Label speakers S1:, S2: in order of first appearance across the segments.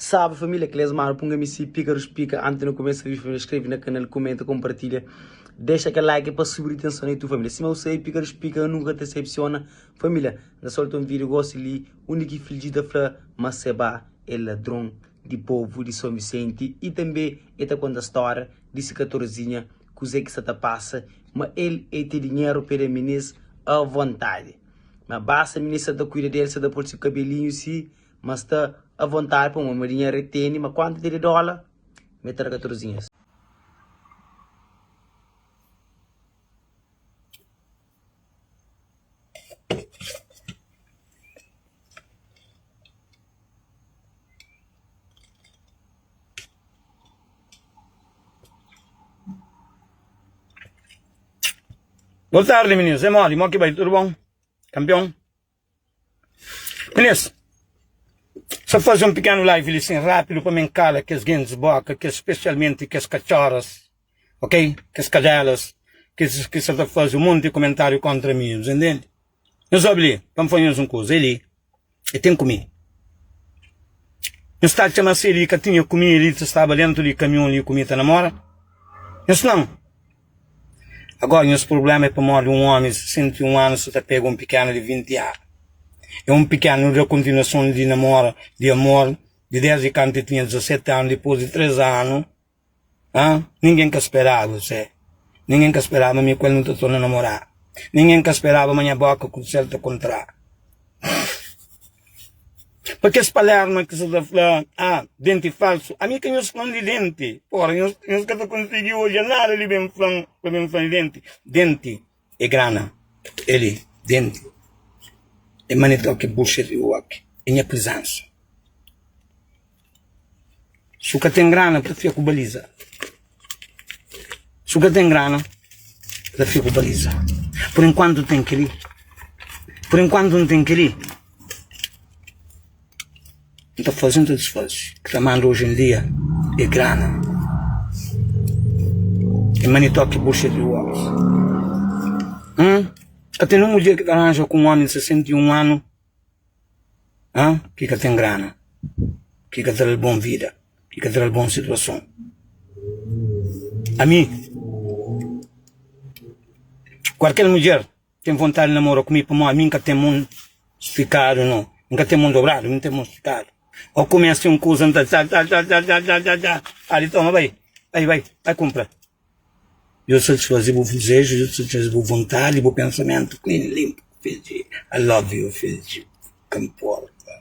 S1: Salve família, Clesmar Punga MC Pícaros Pica Antes de começar vídeo família, inscreve na canal, comenta, compartilha Deixa aquele like para subir atenção na YouTube família Sima eu sei, Pícaros Pica nunca decepciona Família, na solta um vídeo gosto ali Undi ki filho ta fla ma Seba é ladrão di povo di São Vicente E também ele ta conta história di se 14 Kuzê ki sa ta passa Ma el é tem dinheiro pa da minis à vontade Ma basta minis sa ta cuida dele, sa ta pôr se cabelinho si Ma sta a vontade pamodi ma dinheru e tene, ma kuantu tene dóla me ta da katorzinhas.
S2: Boa tarde, meninos. É mole, mo que vai, tudo bom? Campeão? Inês, só fazer um pequeno live ali assim rápido para me encala kes gentes boca, que especialmente kes cachorras, ok? Kes cadelas, que que sa ta fazer um monte de comentário contra mim, você entende? Nhos obi li, pa N fla nhos un kuza, Eli, e ten ku mi. Nhos ta atxa ma si Eli ka tinha ku mi, Eli ta staba dentu di kamion li ku mi ta namora? Nhos fla-m. Agora nhos prublema é pamodi un omi di 61 anu sa ta pega un pikenu di 20 anu. É un pikenu, nu da kontinuason di namora, di amor, di desdi kantu el tinha 17 anu, dipôs di 3 anu, ha? Ningen ka speraba, se. Ningen ka speraba ma mi ku el nu ta torna namora. Ningen ka speraba ma nha boka ku sel ta kontra. Pa kes palerma ki sa ta fla, ah, denti falsu, ami ka nhos fla-m di denti. Pora, nhos, nhos ka ta konsigi odja nada li ben fla-m, pa ben fla-m di denti. Denti é grana, é li, denti é manetó ki buxa di oki, é nha prizansa. Su ka ten grana, ta fia ku baliza. Su ka ten grana, ta fia ku baliza. Por enkuantu ten kel-li. Por enkuantu N ten kel-li. N ta faze, N ta disfaze. Ki ta manda oji en dia é grana. É money talk bullshit walks. Hum? Ka ten un mudjer ki ta ranja ku un omi di 61 anu. Hã? Ki ka ten grana, ki ka tra-l bon vida, ki ka tra-l bon situason. Ami, kualker mudjer ten vontadi di namora ku mi pamodi ami N ka ten mon stikadu no, N ka ten mon dobradu, mi N ten mon stikadu. Ô kumesa un kuza N ta txa txa txa txa txa txa txa, ali toma bai, bai bai, bai kunpra. Deus satisfaze bu dizeju, Deus satisfaze bu vontadi, bu pensamentu clean, limpu, fidji. I love you, fidji. Ka nporta.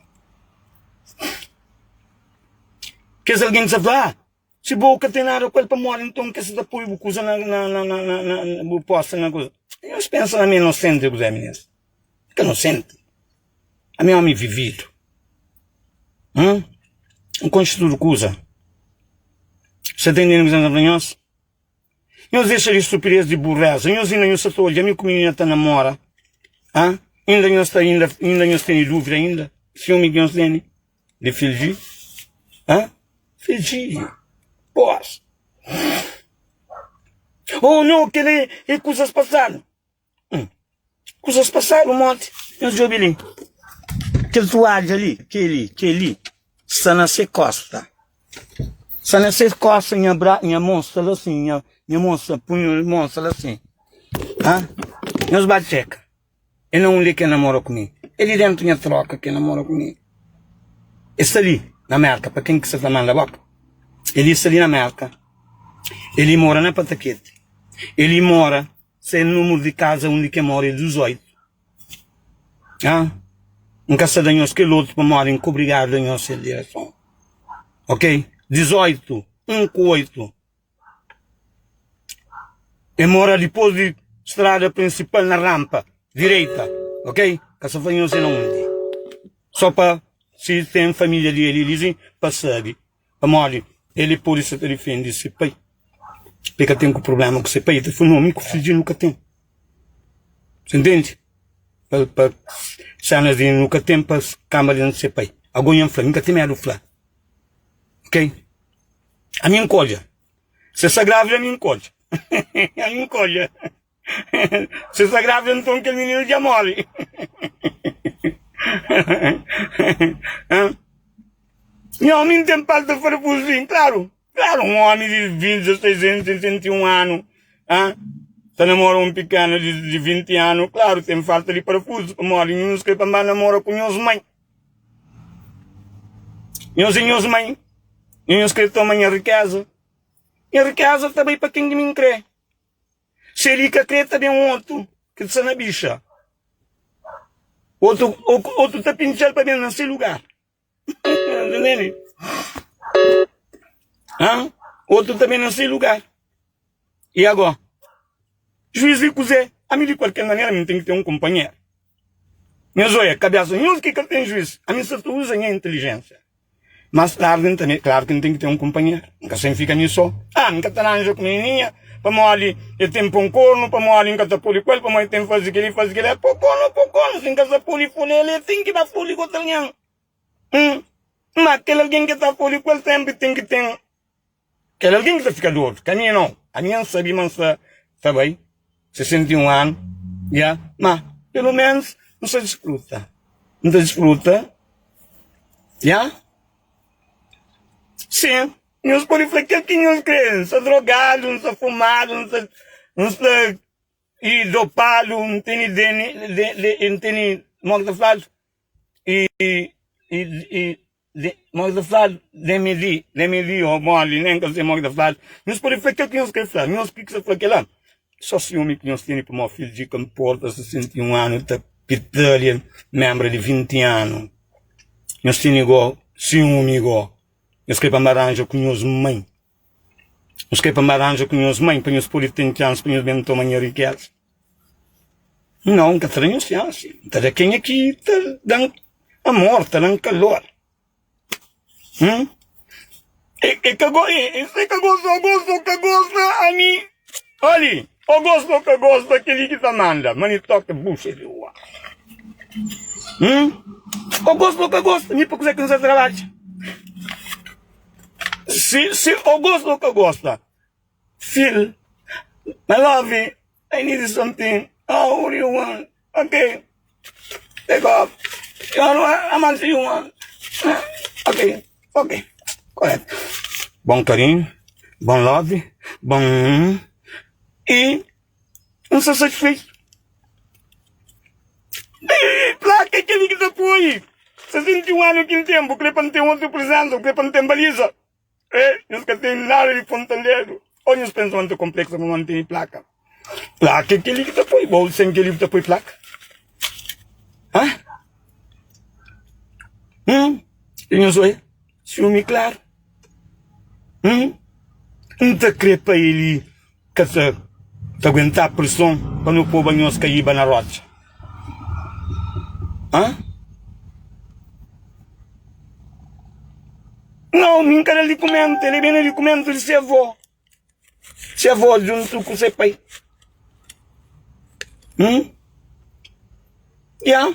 S2: Kes algen ki sa fla, ah, si bo ka ten nada ku el pamodi nton ke sa ta poi bu kuza na, na, na, na, na, na bu posta na kuza. Nhos pensa na mi inosenti kuzé, minis? Ka inosenti. Ami é omi vividu. Hum? N konxe tudu kuza. Sa ta intende kuzê N ta fla nhos? Nhos dexa di stupidez di bureza. Nhos inda nhos sa ta odja mi ku minina ta namora. Ha? Inda nhos ta inda inda nhos tene duvida inda? Siumi ki nhos tene di filji? Ha? Filji. Pos. Oh no, kele é kuzas pasadu. Hum. Kuzas pasadu monti. Nhos djobe li. Kel tuadja li, kel-li, kel-li, sta na se kosta. Sta na se kosta, nha bra, nha mon sta la sin, nha, nha mon sta, punhu mon sta la sin. Ha? Nhos ba txeka. É na undi ke namora ku mi. É li dentu nha troka ke namora ku mi. E sta li na Merka, pa ken ki sa ta manda boka. E li sta li na Merka. E li mora na Pataketi. E li mora Se numuru di kaza undi ke mora é 18. Ah, N ka sta da nhos kel otu pamodi N ka obrigadu da nhos sel direson. Ok? 18, 1 ku 8. E mora dipôs di strada prinsipal na rampa direita. Ok? Ka sta fla nhos é na undi. Só pa si ten família di el li pa sabe. Pamodi el pode sa ta difende se pai. El ka ten ku prubléma ku se pai. El ta fla, No, mi ku fidju nu ka ten. Sa ntende? Pa, pa sénas di nu ka ten pa kamba dianti se pai. Ago nha N fla, mi ka ten medu fla. Ok? Ami N ka odja. Se sta grávida, ami N ka odja. Ami N ka odja. Se sta grávida, nton kel mininu dja móre. Nha omi N ten falta parafuzu sim, klaru, klaru, un omi di 26 anu, 61 anu, ah, ta namora un pikena di, di 20 anu, klaru, ten falta di parafuzu, pamodi nhos kre pa N ba namora ku nhos mai. Nhos é nhos mai, i nhos kre toma nha rikeza. Nha rikeza ta bai pa ken ki mi N kre. Si el ka kre, ta ben otu ki sta na bixa. Otu, otu ta pintxa-l pa ben na se lugar. Ntendende? Hã? Otu ta ben na se lugar. I agó? Juiz di kuzê? Ami di kualker manera mi N ten ki ten un kunpanheru. Nhos oia, kabésa nhos ki ka ten juiz. Ami N sta ta uza nha intelijénsia. Más tardi N ta me, klaru ki N ten ki ten un kunpanheru. N ka sen fika mi sô. Ah, N ka ta ranja ku minininha pamodi el ten pô-m kornu, pamodi N ka ta pode ku el, pamodi el ten faze kel-li, faze kel-la. Pô kornu, pô kornu. Si N ka sta pode fole el, el ten ki ba fole ku otu algen. Hum, má kel algen ki el ta fole ku el sénpri ten ki ten Kel algen ki ta fika dodu, ka mi nau. Ami N sabe ma N sta ta bai 61 anu ya, ma pelu menus N sta disfruta. N ta disfruta ya. Sin, nhos pode fla kel ki nhos kre, N sta drogadu, N sta fumadu, N sta N sta i dopadu, N tene N tene, modi ki ta fladu, i i i Di, modi ki ta fladu? Demedi, demedi ô moli, nen ka sei modi ki ta fladu. Nhos pode fla kel ki nhos kre fla. Nhos ki sa fla kela? Só siumi ki nhos tene pamodi fidju di ka nporta 61 anu ta pitalia membra di 20 anu. Nhos tene go siumi go. Nhos kre pa N ba ranja ku nhos mai. Nhos kre pa N ba ranja ku nhos mai pa nhos pode ten txansi pa nhos ben toma nha rikeza. Nau, N ka ta da nhos txansi. N ta da kenha ki ta da-m amor, ta da-m kalor. Hum? E, e ka go, e, e, se ka gosta, o gosta o ka gosta, ami, oli, o gosta o ka gosta, kel-li ki ta manda, ma ni toka buxa di rua. Hum? O gosta o ka gosta, mi pa kuzê ki N sa trabadja? Si, si o gosta o ka gosta, Feel my love I need something Oh what do you want Ok Take off You want how much you want Ok Ok Correto Bom carinho Bom love Bom E N sta satisfeito E plaka é kel-li ki ta poi 61 anu ki N ten Bu kre pa N ten otu presensa Bu kre pa N ten baliza Eh, nhos ka ten nada di fontandedu. Ô nhos pensa ma N ta konpleksa pamodi N tene plaka? Plaka é kel-li ki ta poi bo, sen kel-li bu ta poi plaka? Ha? Hum? E nhos oia? Siumi klaru. Hum? N ta kre pa el ka ta ta aguentá preson pa no poba nhos kaíba na rotxa. Hã? Não, mi N ka da dikumentu, el é ben na dikumentu di se avó. Se avó djuntu ku se pai. Hum? Ya.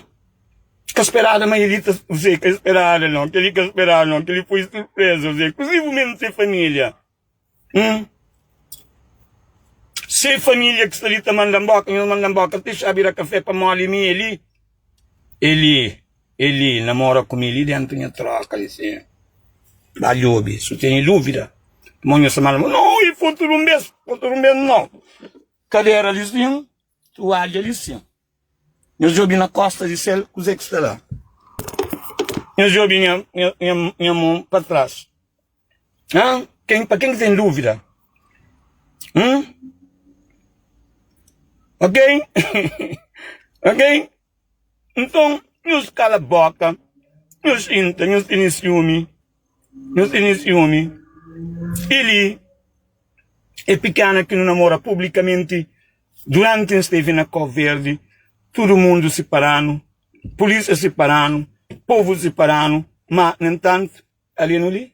S2: Ka sperada ma el ta, você, ka sperada não, kel-li ka sperada não, kel-li foi surpresa, você, inclusive se família. Hum. Se família ki sta li ta manda-m boka, nhos manda-m boka ti xa bira kafé pa moli mi eli. Eli, eli namora ku mi li dentu nha troka li si. Ba djobe, su tene dúvida. Mo nhos ta manda-m, no, i fotu di un bes, fotu di un bes no. Kadera li sin, tualha li sin. Nhos djobe na kosta di sel kuzê ki sta la. Nhos djobe nha, nha, nha, nha mon pa tras. Hã? Ken, pa ken ki ten dúvida? Hum? Ok? ok? Nton, nhos kala boka, nhos xinta, nhos tene siumi, nhos tene siumi. I li é pikena ki nu namora publikamenti. Duranti N stevi na Kau Verdi, tudu mundu sipara-nu, pulísia sipara-nu, povu sipara-nu, má, nu entantu, ali-nu li.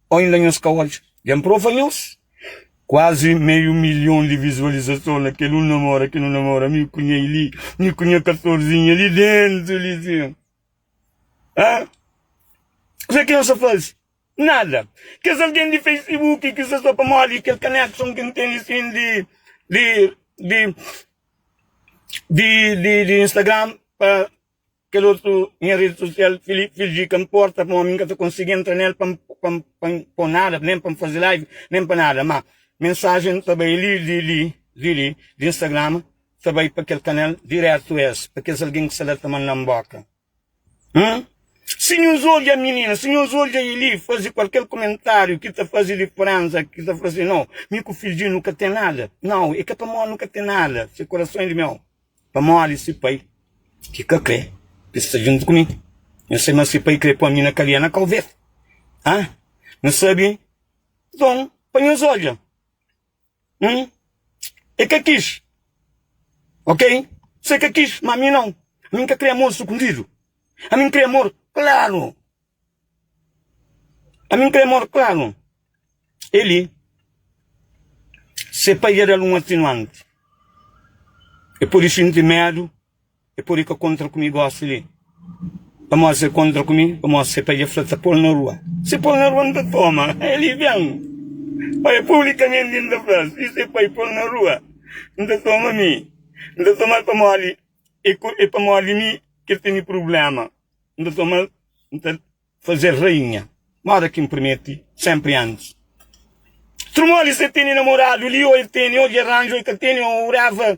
S2: Ô inda nhos ka odja? Dja N prova nhos. Kuazi meiu milhon di vizualizason na kel un namora ki nu namora, mi ku nha Eli, mi ku nha katorzinha li déntu li sin. Hã? Kuzê ki nhos ta faze? Nada. Kes algen di Facebook ki sta so pamodi kel connection ki N ten sin di di di di di di Instagram pa. Kel otu nha redi sosial Fildji ka nporta pamodi mi nka ta konsigi entra nel pa N pô nada, nen pa N faze live, nen pa nada. Má mensajen ta bai li di li di li di Instagram ta bai pa kel kanal diretu es pa kes algen ki sta la ta manda-m boka. Hum? Si nhos odja minina, si nhos odja Eli faze kualker kumentáriu ki ta faze diferénsa, ki ta fla si, Nau, mi ku Fildji nu ka ten nada. Nau, é ka pamodi nu ka ten nada, se kurason é di meu. Pamodi si pai ki ka kre pa sta djuntu ku mi. N sabe ma si pai kre poi mi na kadia na kau verde. Ah, N sabe. Nton, pa nhos odja, hum, e ka kis, ok? Se ka kis, ma mi nau. Mi N ka kre amor sukundidu. Ami N kre amor klaru. Ami N kre amor klaru. Eli, se pai dja da-l un atenuanti. E pode xinti medu, e pode ka kontra ku mi gosi li. Pamodi se kontra ku mi, pamodi se pai dja fla ta pô-l na rua. Se pô-l na rua, N ta toma. Eli ben, oja, publikamenti N ta fla, si se pai pô-l na rua, N ta toma mi. N ta toma-l pamodi é pamodi mi ki el tene prubléma. N ta toma-l, N ta faze-l rainha, moda ki N promete sénpri antis. Trumoli se tene namoradu li ô el tene, ô dja ranja ô el ka tene, ô whatever.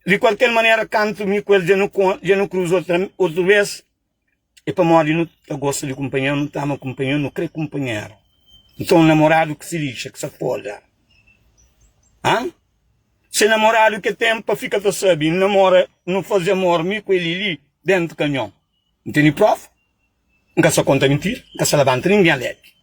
S2: Di kualker manera, kantu mi ku el dja nu dja nu kruza otra otu bês, é pamodi nu ta gosta di kunpanheru, nu ta ama kunpanheru, nu krê kunpanheru. Nton, namoradu ki si lixa, ki sa foda. An? Se namoradu ke ten pa fika ta sabe, N namora, nu faze amor mi ku el li dentu kamion. N tene prova, N ka sa konta mintira, N ka sa labanta ningen lebi.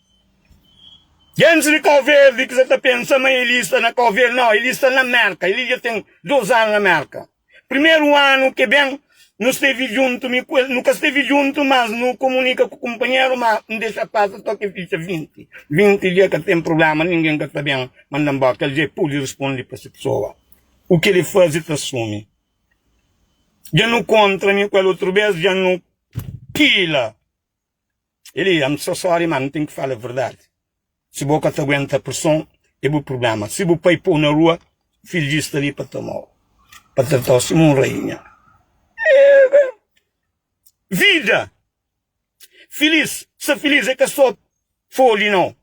S2: Gentis di Kau Verdi ki sa ta pensa ma Eli sta na Kau Verdi, nau, Eli sta na Merka, Eli dja ten dos anu na Merka. Primeru anu ke ben, nu stevi djuntu, mi ku el, nu ka stevi djuntu, mas nu komunika ku kunpanheru, ma N dexa pasa to ke fitxa 20, 20 dia ka ten prublema, ningen ka ta ben manda-m boka, el dja e pudi risponde pa se pesoa. U ke li faze ta asumi. Dja nu kontra mi ku el otru bes, dja nu pila. Eli, I'm so sorry ma N ten ki fala verdadi. Si bo ka ta aguenta preson, é bu prublema. Si bu pai pou na rua, fidju sta li pa tomau, pa tratau sima un rainha. Vida filis, ser filis é ka so foli nau.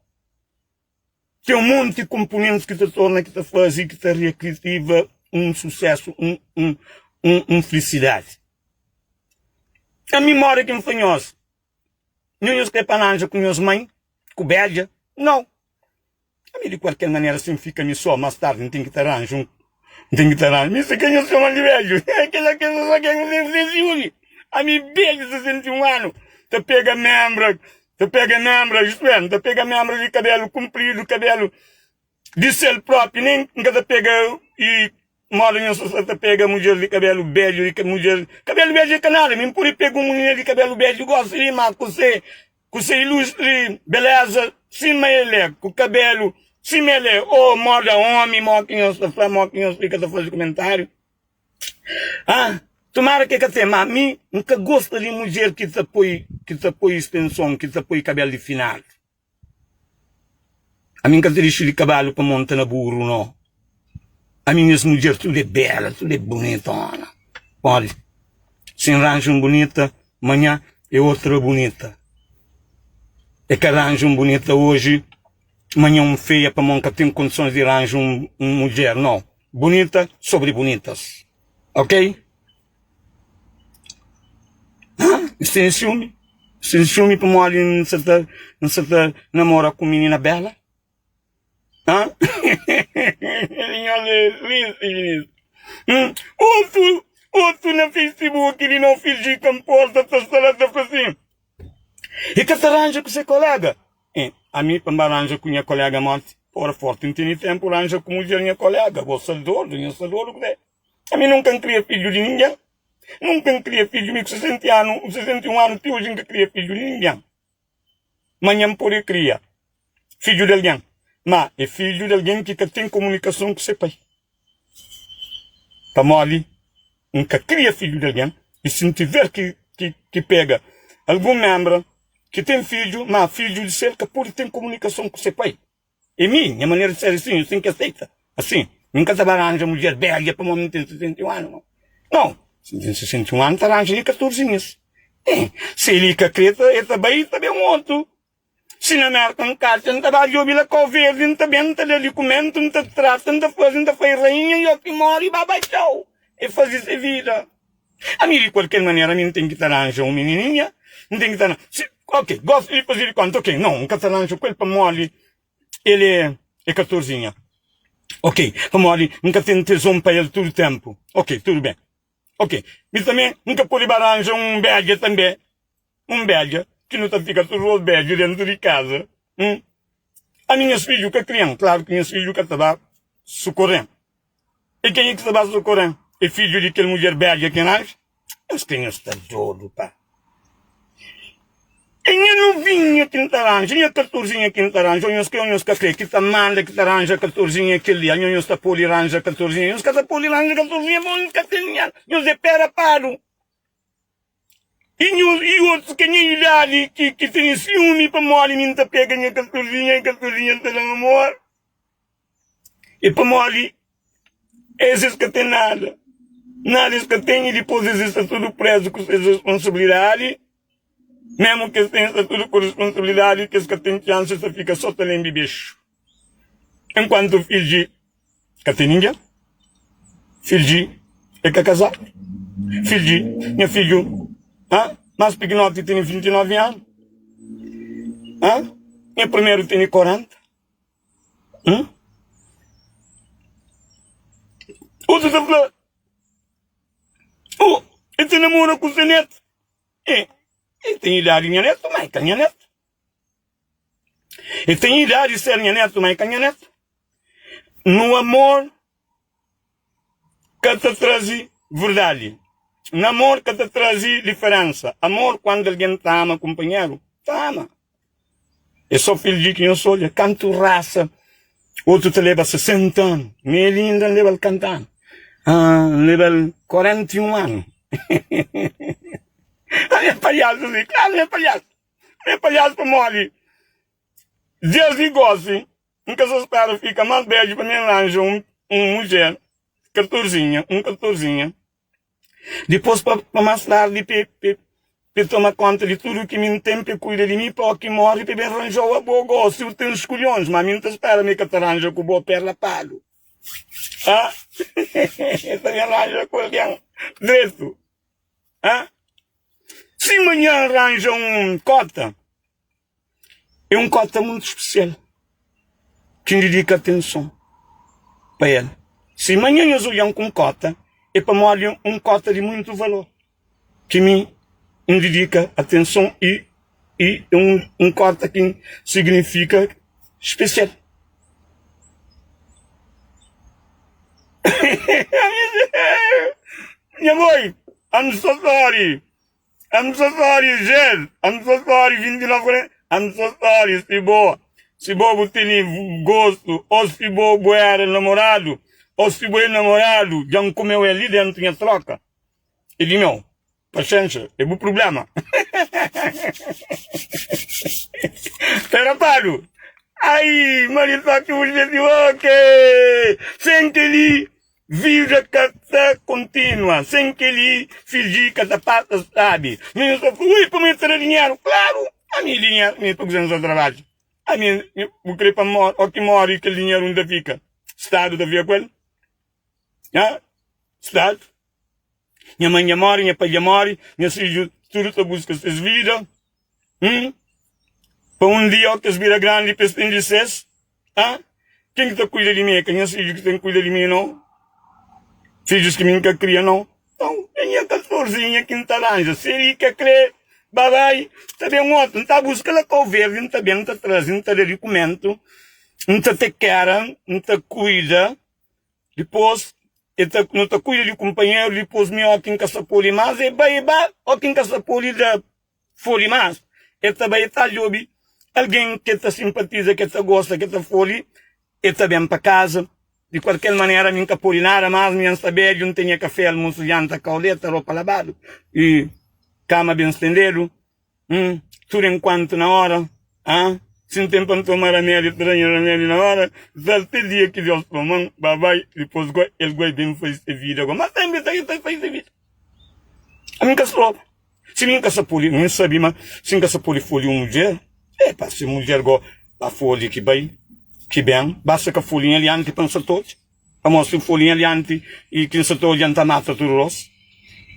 S2: Ten un monti konponentis ki ta torna, ki ta faze, ki ta reaktiva un susésu, un, un, un, un filisidadi. Ami mora ki N fla nhos, nho nhos kre pa ranja ku nhos mãi, ku bedja? Nau. Ami di kualker manera si N fika mi só, más tardi N ten ki ta ranja un, N ten ki ta ranja. Mi si ka nhos txoma-m di bedju, kila ki nhos fla ki N ten siumi. Ami bedju, 61 anu, ta pega menbra Ta pega membra, istu é, N ta pega membra di kabelu kunpridu, kabelu di sel propi, nen N ka ta pega i moda nhos ta ta pega mudjer di kabelu bedju, di mudjer kabelu bedju é ka nada, mi N pode pega un mulher di kabelu bedju gosi li, ma ku se ku se ilustri beleza sima el é, ku kabelu sima el é, ô moda omi, mo ki nhos ta fla, mo ki nhos fika ta faze kumentariu. Ah, tomara ke ka ten, ma mi N ka gosta di mudjer ki ta poi ki ta poi istenson, ki ta poi kabel di finadu. Ami N ka ta dixi di kabalu pa monta na buru, no. Ami nhas mudjer tudu é bela, tudu é bonitona. Pode, si N ranja un bonita manhã é outra bonita. É ka ranja un bonita oji, manhã un feia, pamodi N ka ten kondisons di ranja un un mudjer, no. Bunita sobri bunitas ok N ten siumi N ten siumi pamodi N sa ta N sa ta namora ku minina bela ha Otu otu na facebook di no fiji ka nporta ta sta la ta fla sin E ka ta ranja ku se kolega E, ami pa N ba ranja ku nha kolega moti, ora forti N tene tenpu ranja ku mudjer nha kolega, bo sta dodu, nha sta dodu kuzê? Ami nunka N kria fidju di ningen, nunka N kria fidju, mi ku 60 anu, 61 anu ti oji N ka kria fidju di ningen. Ma nha N pode kria fidju di algen, ma e fidju di algen ki ka ten komunikason ku se pai. Pamodi N ka kria fidju di algen i si N tiver ki ki pega algun menbra ki ten fidju, má fidju di sel ka pode ten komunikason ku se pai. É mi, nha manera di ser é sin, eu ten ki aseita asin. Mi N ka ta ba ranja mudjer bedja pamodi mi ten 61 anu, nau. Nau, si N ten 61 anu, N ta ranja li 14 mis. Si el ka kre, el ta bai, ta ben otu. Si na Merka N katxa, N ta ba djobe la Kau Verdi, N ta ben, N ta da di kumentu, N ta trata, N ta faze, N ta fai rainha i oki mori, ba bai txau. E faze se vida. Ami di kualker manera, ami N ten ki ta ranja un minininha, N ten ki ta ranja. Si, ok, gosta di faze di konta, ok, nau, N ka ta ranja ku el pamodi el é, é katorzinha. Ok, pamodi N ka ten tezon pa el tudu tenpu. Ok, tudu ben. Ok, mi tanbe N ka pode ba ranja un bedja tanbe, un bedja ki nu ta fika tudu os bedju dentu di kaza. Hum. Ami nhas fidju ka krian, klaru ki nhas fidju ka ta ba sukore-m. I kenha ki sta ba sukore-m? É fidju di kel mudjer bedja ki N ranja? Nhos kre nhos sta dodu pa. É nha novinha ki N ta ranja, nha katorzinha ki N ta ranja, ô nhos kre ô nhos ka kre, ki ta manda ki ta ranja katorzinha é kel-li, anho nhos ta pode ranja katorzinha, nhos ka ta pode ranja katorzinha pamodi nhos ka ten dinheru, nhos é pé rapadu. I nhos i otus ki é nha idadi ki ki tene siumi pamodi mi N ta pega nha katorzinha i katorzinha ta da-m amor. É pamodi es es ka ten nada, nada es ka ten i dipôs es sta tudu prézu ku ses responsabilidadi. Mésmu ki es ten, es sta tudu ku responsabilidadi ki es ka ten txansi, es ta fika sô ta lenbe bexu. Enkuantu fidju ka ten ningen, fidju é ka kazadu, fidju, nha fidju más pikinoti tene 29 anu, nha primeru tene 40. Hum? Otu ta fla, Oh, el ta namora ku se netu. É, el ten idadi nha netu, ma é ka nha netu. El ten idadi ser nha netu, ma é ka nha netu. No amor ka ta traze verdadi. Na amor ka ta traze diferensa. Amor, kuandu algen ta ama kunpanheru, ta ama. É só fidju ki nhos odja kantu rasa otu ta leba 60 anu. Mi el inda N leba-l kantu anu? Ah, N leba-l 41 anu. Ami é palhasu si, klaru mi é palhasu. Mi é palhasu pamodi desdi gosi N ka sa spera fika más bedju pa mi ranja un un mudjer katorzinha, un katorzinha. Dipôs pa pa más tardi pa pa pa toma konta di tudu ki mi N ten, pa kuida di mi, pa óki N móre pa ben ranja-u abo. Gósi u ten skulhons, má mi N ta spera ma e ka ta ranja ku bo pé rapadu. Ah, e ta ben ranja ku algen dretu. Ah, si manhan N ranja un kóta. É un kóta mutu spesial ki N didika atenson pa el. Si manhan nhos odja-m ku un kóta, é pamodi un kóta di mutu valor ki mi N didika atenson i i é un kóta ki siginifika spesial. Nha moi, I'm so sorry. I'm so sorry Jez I'm so sorry 29 40 I'm so sorry si bo si bo bu tene gostu ou si bo bu era namoradu ou si bo é namoradu dja N kumeu el li dentu nha troka é di meu paxenxa é bu prublema Perapadu ai Marisol ki bu xinti ok sen keli Vida ka ta kontinua sen kel-li, fidji ka ta pasa sabi. Mi N sta fla, ui, pamodi ta da dinheru? Klaru, ami dinheru, mi pa kuzê N sta trabadja? Ami, bu kre pa N móre? Óki N móre, kel dinheru undi ta fika? Stadu ta fika ku el? Ha? Stadu? Nha mãe dja móre, nha pai dja móre, nhas fidju tudu ta buska ses vida. Hum? Pa un dia óki es bira grandi pa es ten di ses. Ah, ken ki ta kuida di mi? É ka nhas fidju ki ten kuida di mi, nau. Fidjus ki mi N ka kria, nau. Nau, é nha katorzinha ki N ta ranja. Si el ka kre, babai, ta ben otu. N ta buska la Kau Verdi, N ta ben, N ta traze, N ta da di kumentu, N ta tekera, N ta kuida. Dipôs, e ta, nu ta kuida di kunpanheru. Dipôs, mi óki N ka sta pode más, e bai, e ba. Óki N ka sta pode da. Foli mas el ta bai el ta djobi algen ki el ta sinpatiza ki el ta gosta ki el ta foli el ta ben pa kaza di kualker manera mi N ka podi nada mas mi N sta bedju N ten nha kafé almosu janta kauleta ropa labadu i kama ben stendedu N tudu enkuantu na ora a si N ten pa N toma ramedi N ta da nha ramedi na ora sal te dia ki Deus toma-m ba bai dipôs goi el goi ben fai se vida goi mas senpri el ta fai se vida ami N ka stroba. Si mi N ka sa pode, mi N sabe ma si N ka sa pode foli un mudjer, epa, si mudjer go ba foli ki bai, ki ben, basta ka foli nha lianti pa N sa ta odja. Pamodi si N foli nha lianti i ki N sa ta odja N ta mata tudu ros.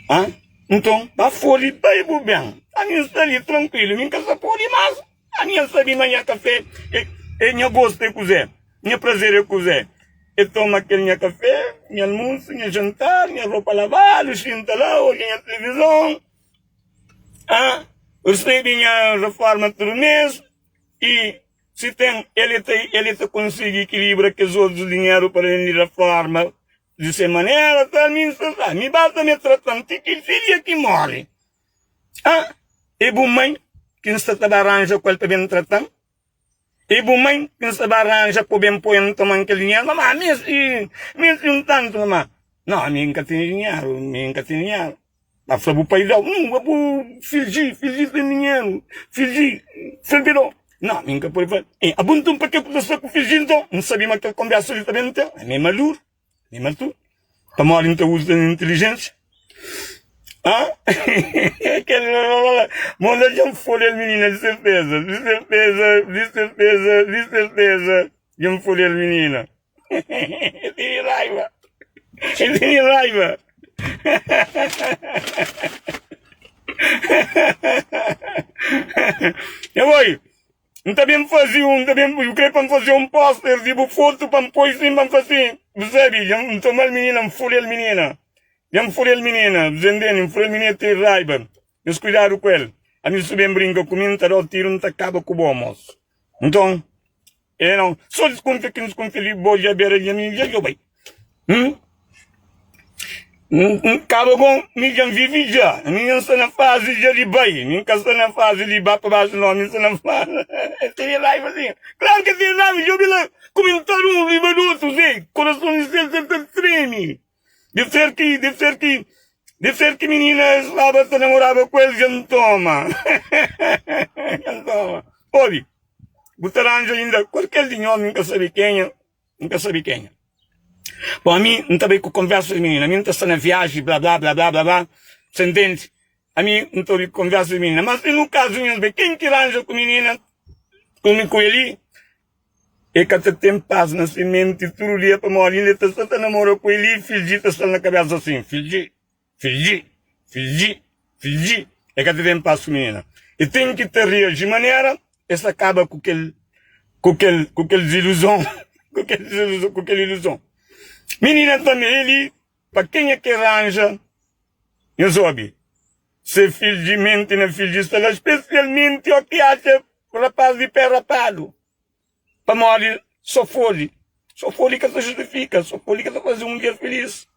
S2: Ha? Nton, ba foli bai bu ben. Ami N sta li trankuilu, mi N ka sa pode mas. Ami N sabe ma nha kafé é, é nha gostu é kuzé, nha prazer é kuzé. É toma kel nha kafé, nha almusu, nha jantar, nha ropa lavadu, xinta la, odja nha tilivizon, ha? Resebe nha reforma tudu mês i si ten, el ta, el ta konsigi ikilibra kes otus dinheru pa alén di reforma di se manera, ta mi N sta sa, mi basta mi trata-m ti ki dia ki móre. Ah, é bu mãe ki N sta ta ba ranja ku el pa ben trata-m? É bu mãe ki N sta ba ranja pa ben poi-m toma-m kel dinheru? Mamá, mi si, mi si un tantu, mamá. Não, ami N ka tene dinheru, mi N ka tene dinheru. Ba fla bu pai da-u. Nhu, bu filji, filji ten dinheru, filji, fla-l pa el da-u. Não, ami N ka pode fla. E, abo nton pa ke ku ta sta ku filji nton? N sabe ma kel konbersa li ta ben ten. Ami é maduru. Mi matu pamodi N ta uza intilijénsia. Ah? Kel Mona dja N folha-l minina di serteza, di serteza, di serteza, di serteza dja N folha-l minina. El tene raiva, el tene raiva. Eu oi. N ta ben faze un, N ta ben, bu kre pa N faze un póster di bu fotu pa N poi sin, pa N fla sin, bu sabe, dja N toma-l minina, N fode-l minina, dja N fode-l minina, bu ta ntende, N fode-l minina, el ten raiba, nhos kuidadu ku el, ami si bu ben brinka ku mi, N ta da-u tiru, N ta kaba ku bo, mos. Nton, e nau, so diskunfia ki N diskunfia di bo dja bera dja mi dja dja bai. Hum? N kaba bon, mi dja N vivi dja. Mi dja N sta na fazi dja di bai. Mi N ka sta na fazi di ba pa baxu no, mi sta na fazi. Es tene raiva sin. Klaru ki es tene raiva, djobe la kumentariu un riba di otu, zé. Korason di sel ta tremi. Deve ser ki, deve ser ki, deve ser ki minina staba ta namoraba ku el dja N toma. Dja N toma. Obi, bu ta ranja inda kualker di nhos, mi N ka sabe kenha. N ka sabe kenha. Bom, ami N ta bai ku konversa di minina. Ami N ta sta na viaji, bla bla bla bla bla bla. Sa ntende? Ami N ta obi konversa di minina. Mas si nu kazu nhos bai, ken ki ranja ku minina, ku mi ku eli, e ka ta ten pas na si menti tudu dia pamodi inda e ta sta ta namora ku eli, fidji ta sta-l na kabesa asin, fidji. Fidji, fidji, fidji. E ka ta ten pas ku minina. E ten ki ta reaji manera es ta kaba ku kel ku kel ku kel diziluzon, ku kel diziluzon, ku kel iluzon. Minina tanbe e li pa kenha ki ranja nhos obi se fidji menti na fidji sta la spesialmenti o ki atxa rapaz di pé rapadu. Pamodi so foli, so foli ka ta justifika, so foli ka ta faze mudjer filis.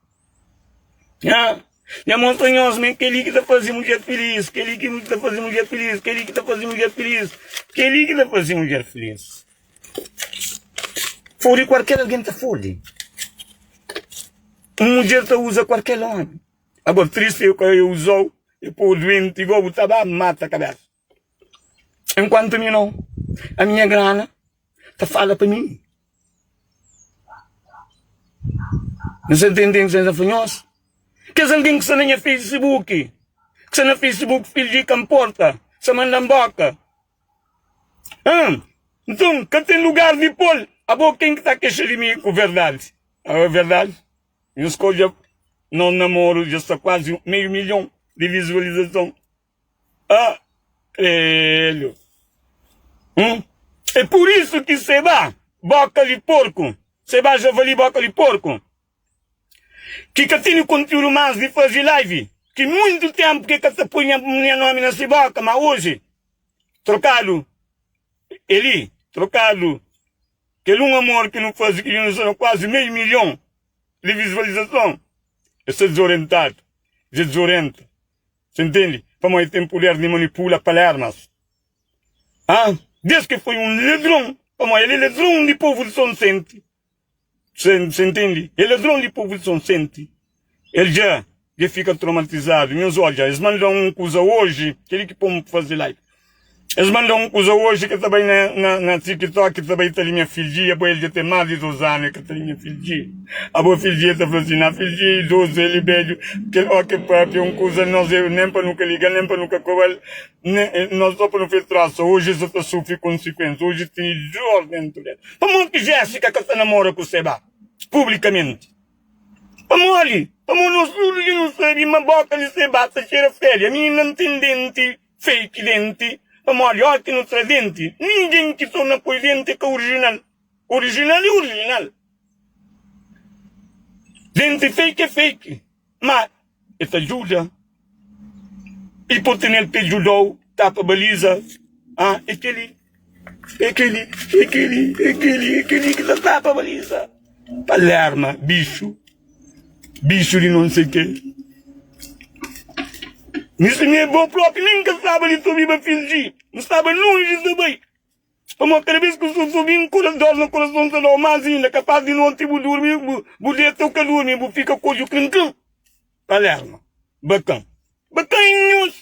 S2: Nha, nha mostra nhos ma é kel-li ki ta faze mudjer filis, kel-li ki ta faze mudjer filis, kel-li ki ta faze mudjer filis, kel-li ki ta faze mudjer filis. Foli kualker algen ta foli. Un mudjer ta uza kualker omi. Agora, tristi é ka e uza-u, e pô-u duenti, igual bu ta ba mata kabesa. Enquanto mi não, a minha grana ta fala pa mim. Não se entende que você nhos. Kes alguém que está na minha Facebook, que está na Facebook, filho de camporta, se manda boca. Hum, então, que tem lugar de pôr. A boca quem que está queixando de mim com verdade. A verdade? Nhos escolha não namoro já está quase meio milhão de visualização. Ah, credo. Hum? É por isso que Seba, boca de porco, Seba javali boca de porco, que ka tene conteúdo mais de fazer live, que muito tempo que ka ta põe minha, minha nome na sua boca, mas hoje, trocado, ele, trocado, aquele um amor que não faz, que não são quase meio milhão de visualização, eu sou desorientado, desorienta. Você entende? Pamodi el ten puder di manipula palermas. Ah, Deus ki foi un ladron, pamodi el é ladron di povu di Sonsente. Você entende? El é ladron di povu di Sonsente. El dja, dja fika traumatizadu. Nhos odja, es manda un kuza oji, kel-li ki pô-m faze live. Es manda un kuza oji ki ta bai na, na, na TikTok, ta bai ta li nha fidjia, bo el dja ten más di 2 anu, el ka ta li nha fidjia. Abo fidjia ta fla si, na fidjia é idozu, el é bedju, kel ó ki papia un kuza, nos é nen pa nu ka liga, nen pa nu ka koba-l, nen, nos só pa nu fla trosa. Oji es sa ta sufri konsikuensia, oji tene dor dentu del. Pamodi ki Jessica ka ta namora ku Seba publikamenti? Pamodi? Pamodi nos tudu dja nu sabe ma boka di Seba ta txera fedi. Ami N ten denti fake denti, pamodi óras ki nu tra denti, ningen ki torna poi denti é ka orijinal. Orijinal é orijinal. Denti fake é fake. Ma el ta djuda. I por tene-l pa el djuda-u tapa baliza. Ah, é kel-li, é kel-li, é kel-li, é kel-li, é kel-li ki ta tapa baliza. Palerma, bixu, bixu di non sei ke. Mi si mi é bo propi, nen ka staba li ta obiba finji. N staba lonji ta bai. Pamodi kada bes ku su subi dor na kurason ta dau mas inda. Kapas di noti bu durmi, bu deta u ka durmi, bu fika ku odju klin-klin. Palerma, Bakan. Bakan é nhos.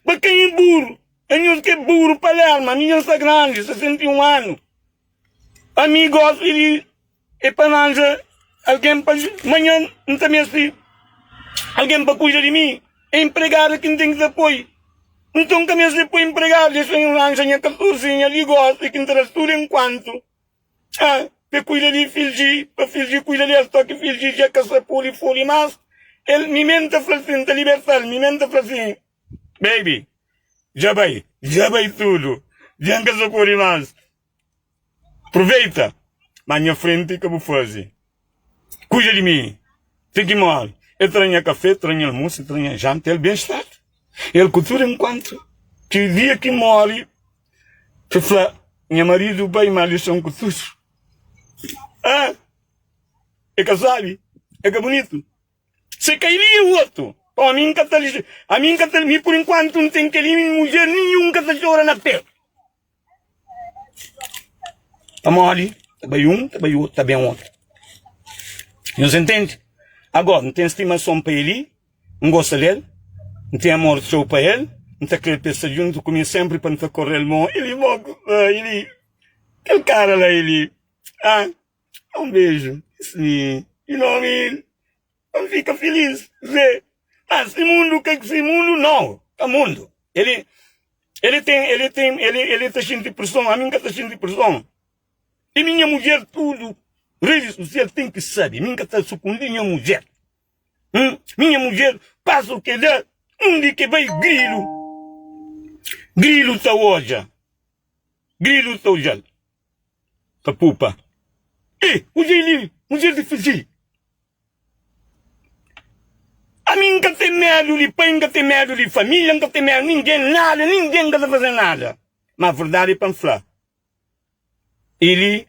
S2: Bakan é buru. É nhos ki é buru, Palerma. Ami dja N sta grandi, 61 anu. Ami gosi di É pa ranja algen pa manhan N ta meste algen pa kuida di mi É inpregada ki N ten ki ta poi Nton N ka meste poi inpregada Dexa N ranja nha katorzinha li gosi ki N ta da-s tudu enkuantu Ah, pa e kuida di fidji Pa fidji kuida di el Toki fidji dja ka sa pode fode más El, mi mê N ta fla-l sin, N ta liberta-l Mi mê N ta fla sin, Baby, dja bai, dja bai tudu Dja N ka sa pode más Pruveita, ma nha frenti ka bu faze. Kuida di mi ti ki móre. El tra nha kafé, el tra nha almosu, el tra nha janta, el ben stadu. El ku tudu enkuantu ki dia ki móre, el fla, Nha maridu bai, ma dexa-m ku tudu. Ah, é ka sabi, é ka bunitu. Se ka eli é otu. Pa ami N ka ta, ami N ka ta, mi pur enkuantu N ten kel-li, mudjer ninhun ka ta txora na pé. Pamodi ta bai un, ta bai otu, ta ben otu. Nhos intende? Agora, N ten stimason pa el-li, N gosta del, N ten amor txeu pa el, N ta kre pa el sta djuntu ku mi senpri pa N ta kore-l mon. El-li mo ku sta, el-li, kel kara la, el-li, ah, un beju, si, you know what I mean? N fika filis Zé. Ah, si mundu ka si mundu no, ka mundu. Ele ele ten ele ten ele ele ta xinti preson, ami N ka ta xinti preson. E minha mudjer tudu redi sosial ten ki sabe, mi N ka ta sukundi nha mudjer. Hum, minha mudjer pasa ke da, undi ke bai grilu. Grilu ta odja. Grilu ta odjal. Ta pupa. E, odja li, mudjer di fidji. Ami N ka ten medu di pai, N ka ten medu di família, N ka ten medu di ningen, nada, ningen ka ta faze nada. Ma verdadi é pa N fla, Eli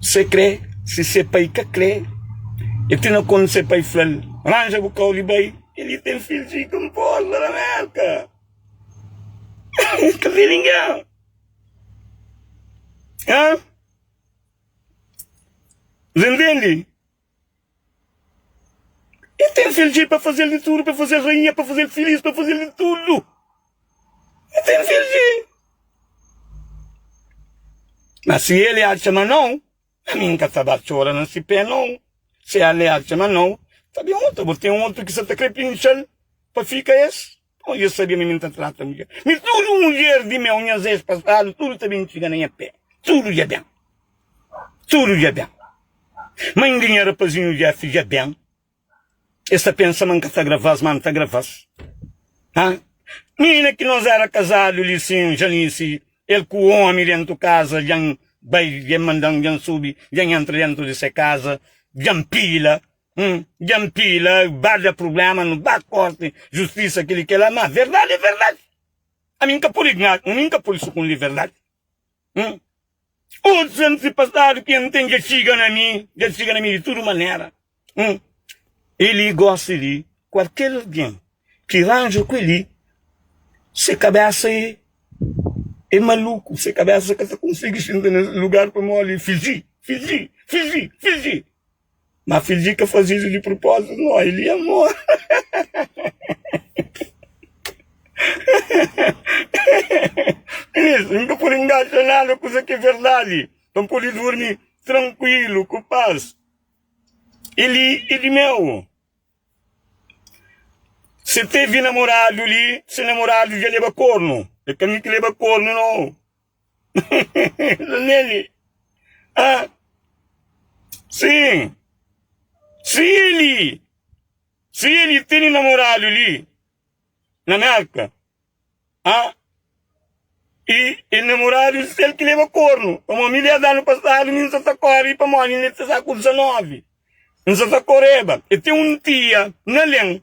S2: se kre, si se pai ka kre, e ti na kondu se pai fla-l, ranja bu kau di bai, Eli ten fidju i ka nporta na Merka, ka ten ningen. Hã? Você entende? E tem filho para fazer de tudo, para fazer rainha, para fazer feliz, para fazer de tudo. E tem filho. Mas se ele acha mas não, a mim nunca sabe chora não se pé não. Se ele acha mas não, sabe outro, você tem outro que você está querendo pinchar para ficar esse. Bom, eu sabia ma mi N ta trata mudjer. Mi tudu mudjer di meu, nhas ex pasadu, tudu ta ben txiga na nha pé. Tudu dja ben. Tudu dja ben. Mãe di nha rapazinhu Jeff dja ben. Es ta pensa ma N ka ta grava-s, ma N ta grava-s. Ha? Mina ki nos era kazadu li sin, Janice, el ku omi dentu kaza, dja N bai, dja N manda-m, dja N subi, dja N entra dentu di se kaza, dja N pila. Hum, dja N pila, ba da prublema, nu ba korti, justisa, kili kela, ma verdadi é verdadi. Ami N ka pudi nga, ami N ka pudi sukundi verdadi. Hum, otus antipasadu ki N ten dja txiga na mi, dja txiga na mi di tudu manera. Hum, eli gosi di kualker algen ki ranja ku eli, se kabesa é é maluku, se kabesa ka ta konsigi xinta na lugar pamodi fiji, fiji, fiji, fiji. Ma fidji ka faze isu di propósitu, no, el é amor. Minis, N ka pode ngaxa nada kuza ki é verdadi, pa N pode durmi trankuilu, ku pas. El li é di meu. Se tevi namoradu li, se namoradu dja leba kornu. É ka mi ki leba kornu, no. Nele. Ah. Sim. Se ele, se ele tem namorado ali na Merca, ah, e e namorado se ele que leva corno. Pamodi mi 10 ano passado mi nsa ta corre pamodi mi ta ku 19. Nsa ta correba. E tem um tia na Len,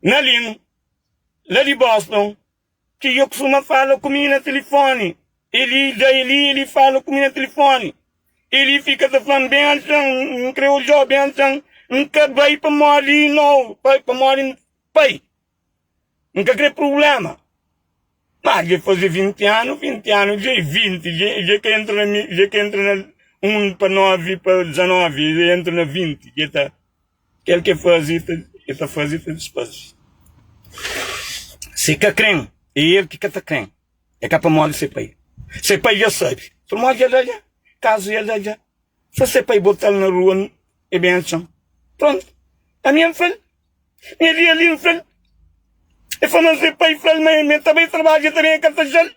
S2: na Lin, lá de Boston, Ki yo kustuma fala ku mi na tilifoni. Eli da Eli, Eli fala ku mi na tilifoni. Eli fika ta fla-m, Ben atxa-m, N kre odja-u, ben atxa-m. N ka bai pamodi no, pamodi pai. N ka kre prubléma. Má dja faze 20 anu, 20 anu dja é 20, dja ka entra na, dja ka entra na 1 pa 9 pa 19, dja entra na 20, dja ta. Kel ki e faze, e ta faze e ta disfaze. Si ka kren, é el ki ka ta kren. É ka pamodi se pai. Se pai dja sabe. Pamodi dja da dja. Kazu dja da dja. Sa se pai bota-l na rua, é benson. Prontu. Ami N fla-l. Nha dia li N fla-l. E fla ma se pai fla-l ma el ta bai trabadja tanbe e ka ta dja-l.